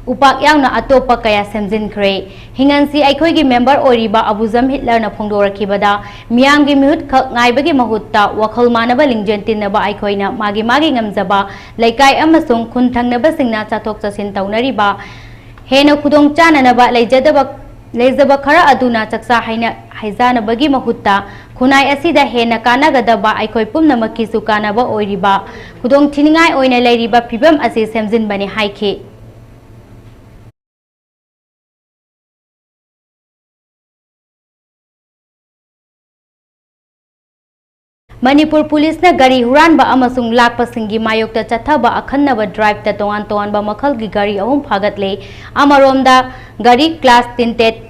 ꯎꯄꯥꯛ ꯌꯥꯎꯅ ꯑꯇꯣꯞꯄ ꯀꯌꯥ ꯁꯦꯝꯖꯤꯟꯈ꯭ꯔꯦ꯫ ꯍꯤꯡꯍꯟꯁꯤ ꯑꯩꯈꯣꯏꯒꯤ member ꯑꯣꯏꯔꯤꯕ ꯑꯕꯨꯖꯝ ꯍꯤꯠꯂꯔꯅ ꯐꯣꯡꯗꯣꯔꯛꯈꯤꯕꯗ, ꯃꯤꯌꯥꯝꯒꯤ ꯃꯤꯍꯨꯠ ꯈꯛ ꯉꯥꯏꯕꯒꯤ ꯃꯍꯨꯠꯇ ꯋꯥꯈꯜ ꯃꯥꯟꯅꯕ ꯂꯤꯡꯖꯦꯜ ꯇꯤꯟꯅꯕ ꯑꯩꯈꯣꯏꯅ ꯃꯥꯒꯤ ꯃꯥꯒꯤ ꯉꯝꯖꯕ ꯂꯩꯀꯥꯏ ꯑꯃꯁꯨꯡ ꯈꯨꯟ ꯊꯪꯅꯕꯁꯤꯡꯅ ꯆꯠꯊꯣꯛ ꯆꯠꯁꯤꯟ ꯇꯧꯅꯔꯤꯕ ꯍꯦꯟꯅ ꯈꯨꯗꯣꯡ ꯆꯥꯅꯅꯕ ꯂꯩꯖꯗꯕ, ꯂꯩꯖꯕ ꯈꯔ ꯑꯗꯨꯅ ꯆꯥꯛꯆꯥ ꯍꯩꯅ-, ꯍꯩꯖꯥꯅꯕꯒꯤ ꯃꯍꯨꯠꯇ ꯈꯨꯟꯅꯥꯏ ꯑꯁꯤꯗ ꯍꯦꯟꯅ ꯀꯥꯟꯅꯒꯗꯕ, ꯑꯩꯈꯣꯏ ꯄꯨꯝꯅꯃꯛꯀꯤꯁꯨ ꯀꯥꯟꯅꯕ ꯑꯣꯏꯔꯤꯕ, ꯈꯨꯗꯣꯡ ꯊꯤꯅꯤꯡꯉꯥꯏ ꯑꯣꯏꯅ ꯂꯩꯔꯤꯕ ꯐꯤꯕꯝ ꯑꯁꯤ ꯁꯦꯝꯖꯤꯟꯕꯅꯤ ꯍꯥꯏꯈꯤ꯫ ꯃꯅꯤꯄꯨꯔ ꯄꯨꯂꯤꯁꯅ ꯒꯥꯔꯤ ꯍꯨꯔꯥꯟꯕ ꯑꯃꯁꯨꯡ ꯂꯥꯛꯄꯁꯤꯡꯒꯤ ꯃꯥꯌꯣꯛꯇ ꯆꯠꯊꯕ ꯑꯈꯟꯅꯕ ꯗ꯭ꯔꯥꯏꯚꯇ ꯇꯣꯉꯥꯟ ꯇꯣꯉꯥꯟꯕ ꯃꯈꯜꯒꯤ ꯒꯥꯔꯤ ꯑꯍꯨꯝ ꯐꯥꯒꯠꯂꯦ꯫ ꯑꯃꯔꯣꯝꯗ ꯒꯥꯔꯤ ꯒ꯭ꯂꯥꯁ ꯇꯤꯟꯇꯦꯠ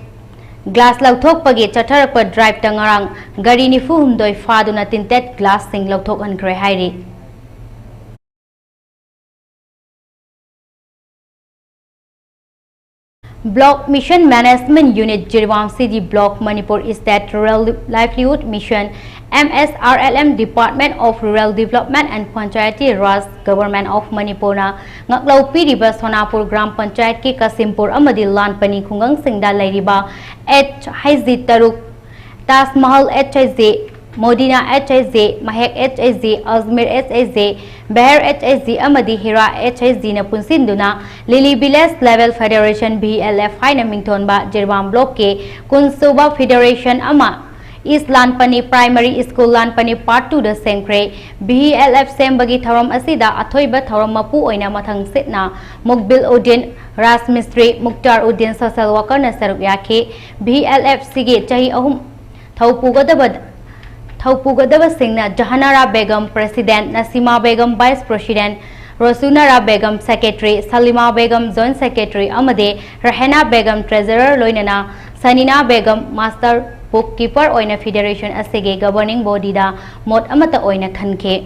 ꯒ꯭ꯂꯥꯁ ꯂꯧꯊꯣꯛꯄꯒꯤ ꯆꯠꯊꯔꯛꯄ ꯗ꯭ꯔꯥꯏꯚꯇ ꯉꯔꯥꯡ ꯒꯥꯔꯤ ꯅꯤꯐꯨ ꯍꯨꯝꯗꯣꯏ ꯐꯥꯗꯨꯅ ꯇꯤꯟꯇꯦꯠ ꯒ꯭ꯂꯥꯁꯁꯤꯡ ꯂꯧꯊꯣꯛꯍꯟꯈ꯭ꯔꯦ ꯍꯥꯏꯔꯤ꯫ Block Mission Management Unit, Jiribam City Block, Manipur State Rural Livelihood Mission, M S R L M, Department of Rural Development and Panchayati Raj, Government of Manipur ꯅ ꯉꯥꯛꯂꯧ ꯄꯤꯔꯤꯕ ꯁꯣꯅꯥꯄꯨꯔ gram ꯄꯟꯆꯥꯌꯠꯀꯤ ꯀꯥꯁꯤꯝꯄꯨꯔ ꯑꯃꯗꯤ ꯂꯥꯟꯄꯅꯤ ꯈꯨꯡꯒꯪꯁꯤꯡꯗ ꯂꯩꯔꯤꯕ H I G ꯇꯔꯨꯛ, Taj Mahal H I G, ꯃꯣꯗꯤꯅꯥ H I G, ꯃꯍꯦꯛ H I G, Ajmer H I G, ꯕꯦꯍꯔ H I G ꯑꯃꯗꯤ ꯍꯤꯔꯥ H I G ꯅ ꯄꯨꯟꯁꯤꯟꯗꯨꯅ Lily Village Level Federation, V L F ꯍꯥꯏꯅ ꯃꯤꯡꯊꯣꯟꯕ ꯖꯤꯔꯤꯕꯥꯝ ꯕ꯭ꯂꯣꯛꯀꯤ ꯀꯨꯟꯁꯨꯕ ꯐꯦꯗꯔꯦꯁꯟ ꯑꯃ ꯏꯁ ꯂꯥꯟꯄꯅꯤ ꯄ꯭ꯔꯥꯏꯃꯔꯤ ꯁ꯭ꯀꯨꯜ ꯂꯥꯟꯄꯅꯤ ꯄꯥꯔꯠ ꯇꯨꯗ ꯁꯦꯝꯈ꯭ꯔꯦ꯫ V L F ꯁꯦꯝꯕꯒꯤ ꯊꯧꯔꯝ ꯑꯁꯤꯗ ꯑꯊꯣꯏꯕ ꯊꯧꯔꯝ ꯃꯄꯨ ꯑꯣꯏꯅ ꯃꯊꯪ ꯁꯤꯠꯅ ꯃꯨꯛꯕꯤꯜ ꯎꯗꯤꯟ, ꯔꯥꯖ ꯃꯤꯁꯇ꯭ꯔꯤ, ꯃꯨꯛꯇꯥꯔ ꯎꯗꯤꯟ, ꯁꯣꯁꯦꯜ ꯋꯥꯀꯔꯅ ꯁꯔꯨꯛ ꯌꯥꯈꯤ꯫ V L F ꯁꯤꯒꯤ ꯆꯍꯤ ꯑꯍꯨꯝ ꯊꯧ ꯄꯨꯒꯗꯕ, ꯊꯧ ꯄꯨꯒꯗꯕꯁꯤꯡꯅ Jahanara Begum, president, Nasima Begum, vice president, Roshunara Begum, secretary, Salima Begum, joint secretary, ꯑꯃꯗꯤ ꯔꯍꯦꯅꯥ ꯕꯦꯒꯝ, ꯇ꯭ꯔꯦꯖꯔꯔ, ꯂꯣꯏꯅꯅ Sanina Begum, master book keeper ꯑꯣꯏꯅ ꯐꯦꯗꯔꯦꯁꯟ ꯑꯁꯤꯒꯤ ꯒꯕꯔꯅꯤꯡ ꯕꯣꯗꯤꯗ ꯃꯣꯠ ꯑꯃꯠꯇ ꯑꯣꯏꯅ ꯈꯟꯈꯤ꯫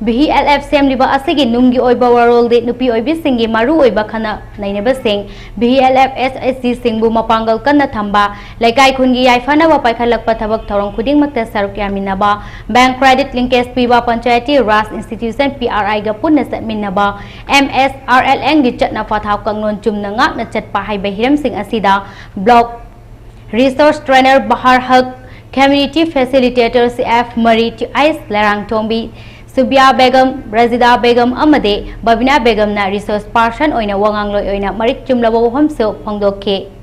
V L F ꯁꯦꯝꯂꯤꯕ ꯑꯁꯤꯒꯤ ꯅꯨꯡꯒꯤ ꯑꯣꯏꯕ ꯋꯥꯔꯣꯜꯗꯤ ꯅꯨꯄꯤ ꯑꯣꯏꯕꯤꯁꯤꯡꯒꯤ ꯃꯔꯨꯑꯣꯏꯕ ꯈꯟꯅ ꯅꯩꯅꯕꯁꯤꯡ, V L F S H G ꯁꯤꯡꯕꯨ ꯃꯄꯥꯡꯒꯜ ꯀꯟꯅ ꯊꯝꯕ, ꯂꯩꯀꯥꯏ ꯈꯨꯟꯒꯤ ꯌꯥꯏꯐꯅꯕ ꯄꯥꯏꯈꯠꯂꯛꯄ ꯊꯕꯛ ꯊꯧꯔꯝ ꯈꯨꯗꯤꯡꯃꯛꯇ ꯁꯔꯨꯛ ꯌꯥꯃꯤꯟꯅꯕ, ꯕꯦꯡꯛ ꯀ꯭ꯔꯦꯗꯤꯠ ꯂꯤꯡꯀꯦꯖ ꯄꯤꯕ, ꯄꯟꯆꯥꯌꯇꯤ ꯔꯥꯖ ꯏꯟꯁꯇꯤꯇ꯭ꯌꯨꯁꯟ P R I ꯒ ꯄꯨꯟꯅ ꯆꯠꯃꯤꯟꯅꯕ, M S R L M ꯒꯤ ꯆꯠꯅ ꯄꯊꯥꯞ ꯀꯥꯡꯂꯣꯟ ꯆꯨꯝꯅ ꯉꯥꯛꯅ ꯆꯠꯄ ꯍꯥꯏꯕ ꯍꯤꯔꯝꯁꯤꯡ ꯑꯁꯤꯗ ꯕ꯭ꯂꯣꯛ ꯔꯤꯁꯣꯔꯁ ꯇ꯭ꯔꯦꯅꯔ ꯕꯍꯥꯔ ꯍꯛ, ꯀꯝꯃ꯭ꯌꯨꯅꯤꯇꯤ ꯐꯦꯁꯤꯂꯤꯇꯦꯇꯔ C F ꯃꯔꯤ, T I ꯂꯩꯔꯥꯡꯊꯣꯡꯕꯤ, ꯁꯨꯕꯤꯌꯥ ꯕꯦꯒꯝ, ꯔꯖꯤꯗꯥ ꯕꯦꯒꯝ ꯑꯃꯗꯤ ꯕꯕꯤꯅꯥ ꯕꯦꯒꯝꯅ ꯔꯤꯁꯣꯔꯁ ꯄꯥꯔꯁꯟ ꯑꯣꯏꯅ ꯋꯥꯉꯥꯡꯂꯣꯏ ꯑꯣꯏꯅ ꯃꯔꯤꯛ ꯆꯨꯝꯂꯕ ꯋꯥꯐꯝꯁꯨ ꯐꯣꯡꯗꯣꯛꯈꯤ꯫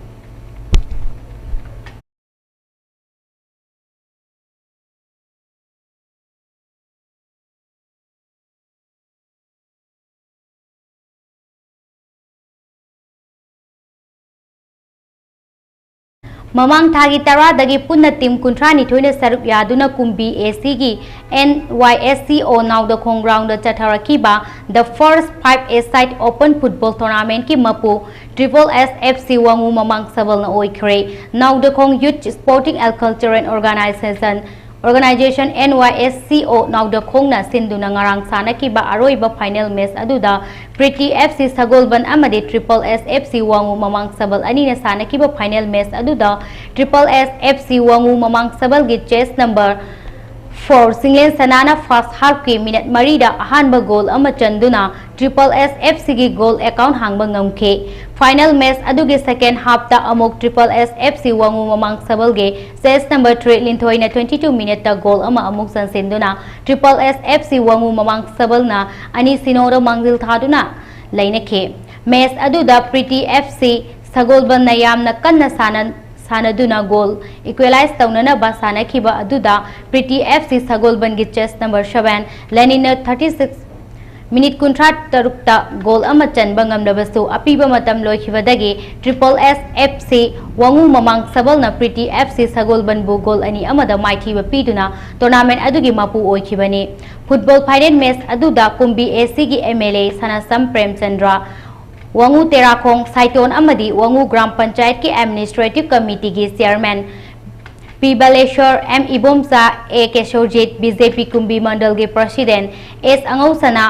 ꯃꯃꯥꯡ ꯊꯥꯒꯤ ꯇꯔꯥꯗꯒꯤ ꯄꯨꯟꯅ ꯇꯤꯝ ꯀꯨꯟꯊ꯭ꯔꯥ ꯅꯤꯊꯣꯏꯅ ꯁꯔꯨꯛ ꯌꯥꯗꯨꯅ ꯀꯨꯝꯕꯤ ꯑꯦ ꯁꯤꯒꯤ and Y S C O ꯅꯥꯎꯗꯈꯣꯡ ꯒ꯭ꯔꯥꯎꯟꯗ ꯆꯠꯊꯔꯛꯈꯤꯕ The First Five A Side Open Football Tournamentꯀꯤ ꯃꯄꯨ Triple S F C Wangoo ꯃꯃꯥꯡ ꯁꯕꯜꯅ ꯑꯣꯏꯈ꯭ꯔꯦ꯫ ꯅꯥꯎꯗꯈꯣꯡ Youth Sporting and Cultural Organization Organization N Y S C O ꯅꯥꯎꯗꯈꯣꯡꯅ ꯁꯤꯟꯗꯨꯅ ꯉꯔꯥꯡ ꯁꯥꯟꯅꯈꯤꯕ ꯑꯔꯣꯏꯕ ꯐꯥꯏꯅꯦꯜ ꯃꯦꯆ ꯑꯗꯨꯗ ꯄ꯭ꯔꯤꯇꯤ F C ꯁꯒꯣꯜꯕꯟ ꯑꯃꯗꯤ Triple S F C Wangoo ꯃꯃꯥꯡ ꯁꯕꯜ ꯑꯅꯤꯅ ꯁꯥꯟꯅꯈꯤꯕ ꯐꯥꯏꯅꯦꯜ ꯃꯦꯆ ꯑꯗꯨꯗ Triple S F C Wangoo Mamang ꯁꯕꯜꯒꯤ ꯖꯔꯁꯤ ꯅꯝꯕꯔ ꯐꯣꯔ ꯆꯤꯡꯂꯦꯟ ꯁꯅꯥꯅ ꯐꯥꯔꯁ ꯍꯥꯐꯀꯤ ꯃꯤꯅꯠ ꯃꯔꯤꯗ ꯑꯍꯥꯟꯕ ꯒꯣꯜ ꯑꯃ ꯆꯟꯗꯨꯅ Triple S F Cꯒꯤ ꯒꯣꯜ ꯑꯦꯀꯥꯎꯟ ꯍꯥꯡꯕ ꯉꯝꯈꯤ꯫ ꯐꯥꯏꯅꯦꯜ ꯃꯦꯆ ꯑꯗꯨꯒꯤ ꯁꯦꯀꯦꯟ ꯍꯥꯐꯇ ꯑꯃꯨꯛ Triple S F C Wangoo Mamang ꯁꯕꯜꯒꯤ ꯖꯔꯁꯤ ꯅꯝꯕꯔ ꯊ꯭ꯔꯤ ꯂꯤꯟꯊꯣꯏꯅ twenty two ꯃꯤꯅꯠꯇ ꯒꯣꯜ ꯑꯃ ꯑꯃꯨꯛ ꯆꯟꯁꯤꯟꯗꯨꯅ Triple S F C Wangoo ꯃꯃꯥꯡ ꯁꯕꯜꯅ ꯑꯅꯤ ꯁꯤꯅꯣꯗ ꯃꯥꯡꯖꯤꯜ ꯊꯥꯗꯨꯅ ꯂꯩꯅꯈꯤ꯫ ꯃꯦꯆ ꯑꯗꯨꯗ ꯄ꯭ꯔꯤꯇꯤ F C ꯁꯒꯣꯜꯕꯟꯅ ꯌꯥꯝꯅ ꯀꯟꯅ ꯁꯥꯟꯅ ꯁꯥꯟꯅꯗꯨꯅ ꯒꯣꯜ ꯏꯀ꯭ꯋꯦꯂꯥꯏꯖ ꯇꯧꯅꯅꯕ ꯁꯥꯟꯅꯈꯤꯕ ꯑꯗꯨꯗ ꯄ꯭ꯔꯤꯇꯤ F C ꯁꯒꯣꯜꯕꯟꯒꯤ ꯖꯔꯁꯤ ꯅꯝꯕꯔ ꯁꯕꯦꯟ ꯂꯦꯅꯤꯟꯅ ꯊꯥꯔꯇꯤ ꯁꯤꯛꯁ ꯃꯤꯅꯤꯠ ꯀꯨꯟꯊ꯭ꯔꯥ ꯇꯔꯨꯛꯇ ꯒꯣꯜ ꯑꯃ ꯆꯟꯕ ꯉꯝꯂꯕꯁꯨ ꯑꯄꯤꯕ ꯃꯇꯝ ꯂꯣꯏꯈꯤꯕꯗꯒꯤ Triple S F C Wangoo ꯃꯃꯥꯡ ꯁꯕꯜꯅ ꯄ꯭ꯔꯤꯇꯤ F C ꯁꯒꯣꯜꯕꯟꯕꯨ ꯒꯣꯜ ꯑꯅꯤ ꯑꯃꯗ ꯃꯥꯏꯊꯤꯕ ꯄꯤꯗꯨꯅ ꯇꯣꯔꯅꯥꯃꯦꯟ ꯑꯗꯨꯒꯤ ꯃꯄꯨ ꯑꯣꯏꯈꯤꯕꯅꯤ꯫ ꯐꯨꯠꯕꯣꯜ ꯐꯥꯏꯅꯦꯜ ꯃꯦꯆ ꯑꯗꯨꯗ ꯀꯨꯝꯕꯤ A Cꯒꯤ M L A ꯁꯅꯥꯁꯝ Premchandra, ꯋꯥꯉꯨ Terakhong Saiton ꯑꯃꯗꯤ ꯋꯥꯉꯨ ꯒ꯭ꯔꯥꯝ ꯄꯟꯆꯥꯌꯠꯀꯤ ꯑꯦꯗꯃꯤꯅꯤꯁꯇ꯭ꯔꯦꯇꯤꯚ ꯀꯃꯤꯇꯤꯒꯤ chairman P Baleshwor, M Ibomcha, A Kesorjit, B J P Kumbi ꯃꯟꯗꯜꯒꯤ ꯄ꯭ꯔꯁꯤꯗꯦꯟ ꯑꯦꯁ ꯑꯉꯧꯁꯅꯥ,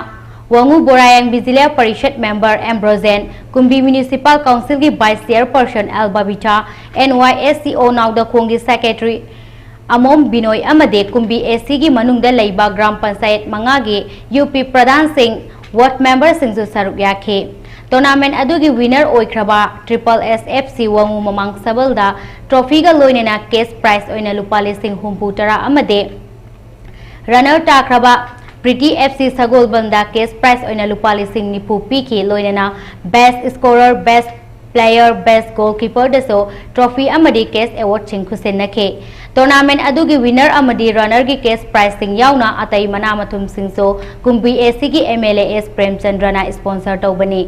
ꯋꯥꯉꯨ ꯕꯣꯔꯥꯌꯥꯡ ꯕꯤꯖꯤꯂꯤꯌꯥ Parishad member M Brojen, Kumbi municipal ꯀꯥꯎꯟꯁꯤꯜꯒꯤ vice chairperson L Babita, N Y S C O ꯅꯥꯎꯗꯈꯣꯡꯒꯤ ꯁꯦꯀ꯭ꯔꯦꯇꯔꯤ ꯑꯃꯣꯝ ꯕꯤꯅꯣꯏ ꯑꯃꯗꯤ ꯀꯨꯝꯕꯤ A Cꯒꯤ ꯃꯅꯨꯡꯗ ꯂꯩꯕ ꯒ꯭ꯔꯥꯝ ꯄꯟꯆꯥꯌꯠ ꯃꯉꯥꯒꯤ U P ꯄ꯭ꯔꯙꯥꯟꯁꯤꯡ, ꯋꯥꯔꯗ ꯃꯦꯝꯕꯔꯁꯤꯡꯁꯨ ꯁꯔꯨꯛ ꯌꯥꯈꯤ꯫ ꯇꯣꯔꯅꯥꯃꯦꯟ ꯑꯗꯨꯒꯤ ꯋꯤꯅꯔ ꯑꯣꯏꯈ꯭ꯔꯕ Triple S F C Wangoo Mamang ꯁꯕꯜꯗ ꯇ꯭ꯔꯣꯐꯤꯒ ꯂꯣꯏꯅꯅ ꯀꯦꯁ ꯄ꯭ꯔꯥꯏꯖ ꯑꯣꯏꯅ ꯂꯨꯄꯥ ꯂꯤꯁꯤꯡ ꯍꯨꯝꯐꯨ ꯇꯔꯥ ꯑꯃꯗꯤ ꯔꯟꯅꯔ ꯇꯥꯈ꯭ꯔꯕ ꯄ꯭ꯔꯤꯇꯤ F C ꯁꯒꯣꯜꯕꯟꯗ ꯀꯦꯁ ꯄ꯭ꯔꯥꯏꯖ ꯑꯣꯏꯅ ꯂꯨꯄꯥ ꯂꯤꯁꯤꯡ ꯅꯤꯐꯨ ꯄꯤꯈꯤ꯫ ꯂꯣꯏꯅꯅ best scorer, best player, best goalkeeperꯗꯁꯨ ꯇ꯭ꯔꯣꯐꯤ ꯑꯃꯗꯤ ꯀꯦꯁ ꯑꯦꯋꯥꯔꯗꯁꯤꯡ ꯈꯨꯠꯁꯤꯟꯅꯈꯤ꯫ ꯇꯣꯔꯅꯥꯃꯦꯟ ꯑꯗꯨꯒꯤ ꯋꯤꯅꯔ ꯑꯃꯗꯤ ꯔꯟꯅꯔꯒꯤ ꯀꯦꯁ ꯄ꯭ꯔꯥꯏꯖꯁꯤꯡ ꯌꯥꯎꯅ ꯑꯇꯩ ꯃꯅꯥ ꯃꯊꯨꯝꯁꯤꯡꯁꯨ ꯀꯨꯝꯕꯤ A Cꯒꯤ M L A S ꯄ꯭ꯔꯦꯝꯆꯟꯗ꯭ꯔꯅ ꯏꯁꯄꯣꯟꯁꯔ ꯇꯧꯕꯅꯤ꯫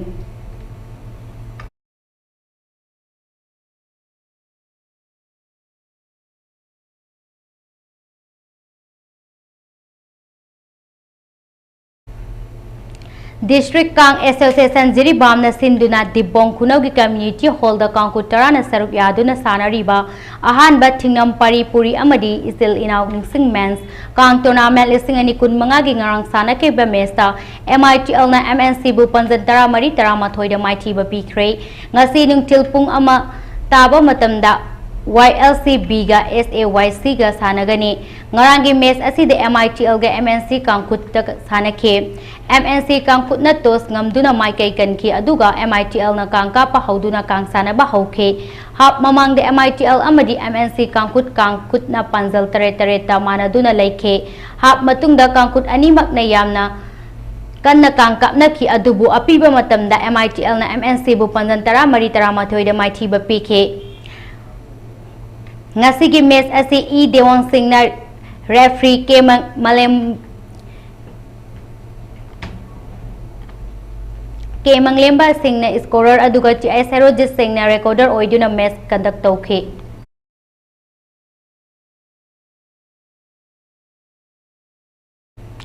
District Kang Association ꯖꯤꯔꯤꯕꯥꯝꯅ ꯁꯤꯟꯗꯨꯅ ꯗꯤꯕꯣꯡ ꯈꯨꯅꯧꯒꯤ community hall ꯗ ꯀꯥꯡꯈꯨꯠ ꯇꯔꯥꯅ ꯁꯔꯨꯛ ꯌꯥꯗꯨꯅ ꯁꯥꯟꯅꯔꯤꯕ ꯑꯍꯥꯟꯕ ꯊꯤꯡꯅꯝ ꯄꯥꯔꯤ ꯄꯨꯔꯤ ꯑꯃꯗꯤ ꯏꯆꯤꯜ ꯏꯅꯥꯎ ꯅꯤꯡꯁꯤꯡ men's ꯀꯥꯡ tournament ꯂꯤꯁꯤꯡ ꯑꯅꯤ ꯀꯨꯟꯃꯉꯥꯒꯤ ꯉꯔꯥꯡ ꯁꯥꯟꯅꯈꯤꯕ match ꯇ M I T L ꯅ M N C ꯕꯨ ꯄꯟꯖꯟ ꯇꯔꯥꯃꯔꯤ ꯇꯔꯥꯃꯥꯊꯣꯏꯗ ꯃꯥꯏꯊꯤꯕ ꯄꯤꯈ꯭ꯔꯦ꯫ ꯉꯁꯤ ꯅꯨꯡꯊꯤꯜ ꯄꯨꯡ ꯑꯃ ꯇꯥꯕ ꯃꯇꯝꯗ Y L C B ꯒ S A Y C ꯒ ꯁꯥꯟꯅꯒꯅꯤ꯫ ꯉꯔꯥꯡꯒꯤ match ꯑꯁꯤꯗ M I T L ꯒ M N C ꯀꯥꯡꯈꯨꯠꯇ ꯁꯥꯟꯅꯈꯤ꯫ M N C ꯀꯥꯡꯈꯨꯠꯅ toss ꯉꯝꯗꯨꯅ ꯃꯥꯏꯀꯩ ꯀꯟꯈꯤ, ꯑꯗꯨꯒ M I T L ꯅ ꯀꯥꯡ ꯀꯥꯞꯄ ꯍꯧꯗꯨꯅ ꯀꯥꯡ ꯁꯥꯟꯅꯕ ꯍꯧꯈꯤ꯫ Half ꯃꯃꯥꯡꯗ M I T L ꯑꯃꯗꯤ M N C ꯀꯥꯡꯈꯨꯠ, ꯀꯥꯡꯈꯨꯠꯅ ꯄꯥꯟꯖꯜ ꯇꯔꯦꯠ ꯇꯔꯦꯠꯇ ꯃꯥꯟꯅꯗꯨꯅ ꯂꯩꯈꯤ꯫ Half ꯃꯇꯨꯡꯗ ꯀꯥꯡꯈꯨꯠ ꯑꯅꯤꯃꯛꯅ ꯌꯥꯝꯅ ꯀꯟꯅ ꯀꯥꯡ ꯀꯥꯞꯅꯈꯤ, ꯑꯗꯨꯕꯨ ꯑꯄꯤꯕ ꯃꯇꯝꯗ M I T L ꯅ M N C ꯕꯨ ꯄꯥꯟꯖꯜ ꯇꯔꯥꯃꯔꯤ ꯇꯔꯥꯃꯥꯊꯣꯏꯗ ꯃꯥꯏꯊꯤꯕ ꯄꯤꯈꯤ꯫ ꯉꯁꯤꯒꯤ match ꯑꯁꯤ ꯏ ꯗꯦꯋꯣꯟ ꯁꯤꯡꯅ referee, ꯀꯦ ꯃ-, ꯃꯂꯦꯝ-, ꯀꯦ ꯃꯪꯂꯦꯝꯕ ꯁꯤꯡꯅ scorer ꯑꯗꯨꯒ ꯆꯤ ꯑꯥꯏ ꯁꯦꯔꯣꯖꯤꯠ ꯁꯤꯡꯅ recorder ꯑꯣꯏꯗꯨꯅ match conduct ꯇꯧꯈꯤ꯫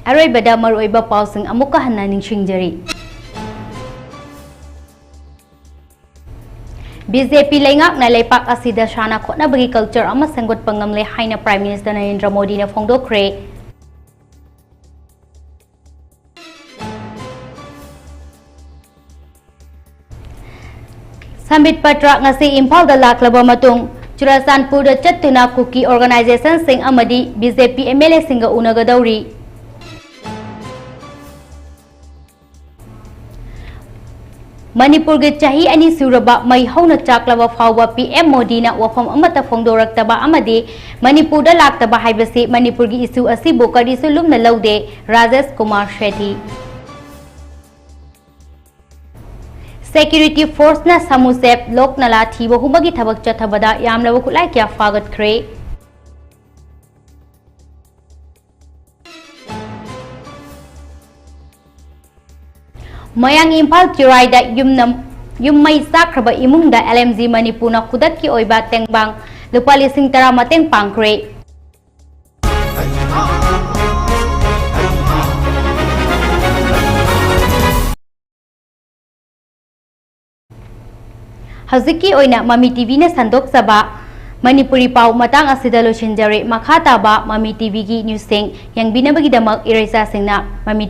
ꯑꯔꯣꯏꯕꯗ ꯃꯔꯨꯑꯣꯏꯕ ꯄꯥꯎꯁꯤꯡ ꯑꯃꯨꯛꯀ ꯍꯟꯅ ꯅꯤꯡꯁꯤꯡꯖꯔꯤ꯫ B J P ꯂꯩꯉꯥꯛꯅ ꯂꯩꯄꯥꯛ ꯑꯁꯤꯗ ꯁꯥꯟꯅ ꯈꯣꯠꯅꯕꯒꯤ culture ꯑꯃ ꯁꯦꯝꯒꯠꯄ ꯉꯝꯂꯦ ꯍꯥꯏꯅ Prime Minister ꯅꯔꯦꯟꯗ꯭ꯔ ꯃꯣꯗꯤꯅ ꯐꯣꯡꯗꯣꯛꯈ꯭ꯔꯦ꯫ ꯁꯝꯕꯤꯠ ꯄꯇ꯭ꯔ ꯉꯁꯤ ꯏꯝꯐꯥꯜꯗ ꯂꯥꯛꯂꯕ ꯃꯇꯨꯡ, ꯆꯨꯔꯆꯥꯟꯄꯨꯔꯗ ꯆꯠꯇꯨꯅ ꯀꯨꯀꯤ organization ꯁꯤꯡ ꯑꯃꯗꯤ B J P M L A ꯁꯤꯡꯒ ꯎꯅꯒꯗꯧꯔꯤ꯫ ꯃꯅꯤꯄꯨꯔꯒꯤ ꯆꯍꯤ ꯑꯅꯤ ꯁꯨꯔꯕ ꯃꯩ ꯍꯧꯅ ꯆꯥꯛꯂꯕ ꯐꯥꯎꯕ P M ꯃꯣꯗꯤꯅ ꯋꯥꯐꯝ ꯑꯃꯠꯇ ꯐꯣꯡꯗꯣꯔꯛꯇꯕ ꯑꯃꯗꯤ ꯃꯅꯤꯄꯨꯔꯗ ꯂꯥꯛꯇꯕ ꯍꯥꯏꯕꯁꯤ ꯃꯅꯤꯄꯨꯔꯒꯤ issue ꯑꯁꯤꯕꯨ ꯀꯔꯤꯁꯨ ꯂꯨꯝꯅ ꯂꯧꯗꯦ, ꯔꯥꯖꯦꯁ ꯀꯨꯃꯥꯔ ꯁꯦꯊꯤ꯫ Security force ꯅ ꯁꯃꯨꯁꯦꯞ ꯂꯣꯛ ꯅꯂꯥ ꯊꯤꯕ ꯍꯨꯝꯕꯒꯤ ꯊꯕꯛ ꯆꯠꯊꯕꯗ ꯌꯥꯝꯂꯕ ꯈꯨꯠꯂꯥꯏ ꯀꯌꯥ ꯐꯥꯒꯠꯈ꯭ꯔꯦ꯫ ꯃꯌꯥꯡ ꯏꯝꯐꯥꯜ ꯆꯤꯔꯥꯏꯗ ꯌꯨꯝꯅ-, ꯌꯨꯝ ꯃꯩ ꯆꯥꯛꯈ꯭ꯔꯕ ꯏꯃꯨꯡꯗ L M G ꯃꯅꯤꯄꯨꯔꯅ ꯈꯨꯗꯛꯀꯤ ꯑꯣꯏꯕ ꯇꯦꯡꯕꯥꯡ ꯂꯨꯄꯥ ꯂꯤꯁꯤꯡ ꯇꯔꯥ ꯃꯇꯦꯡ ꯄꯥꯡꯈ꯭ꯔꯦ꯫ ꯍꯧꯖꯤꯛꯀꯤ ꯑꯣꯏꯅ ꯃꯃꯤ ꯇꯤꯚꯤꯅ ꯁꯟꯗꯣꯛꯆꯕ ꯃꯅꯤꯄꯨꯔꯤ ꯄꯥꯎ ꯃꯇꯥꯡ ꯑꯁꯤꯗ ꯂꯣꯏꯁꯤꯟꯖꯔꯦ꯫ ꯃꯈꯥ ꯇꯥꯕ ꯃꯃꯤ ꯇꯤꯚꯤꯒꯤ ꯅ꯭ꯌꯨꯁꯁꯤꯡ ꯌꯦꯡꯕꯤꯅꯕꯒꯤꯗꯃꯛ ꯏꯔꯩꯆꯥꯁꯤꯡꯅ ꯃꯃꯤ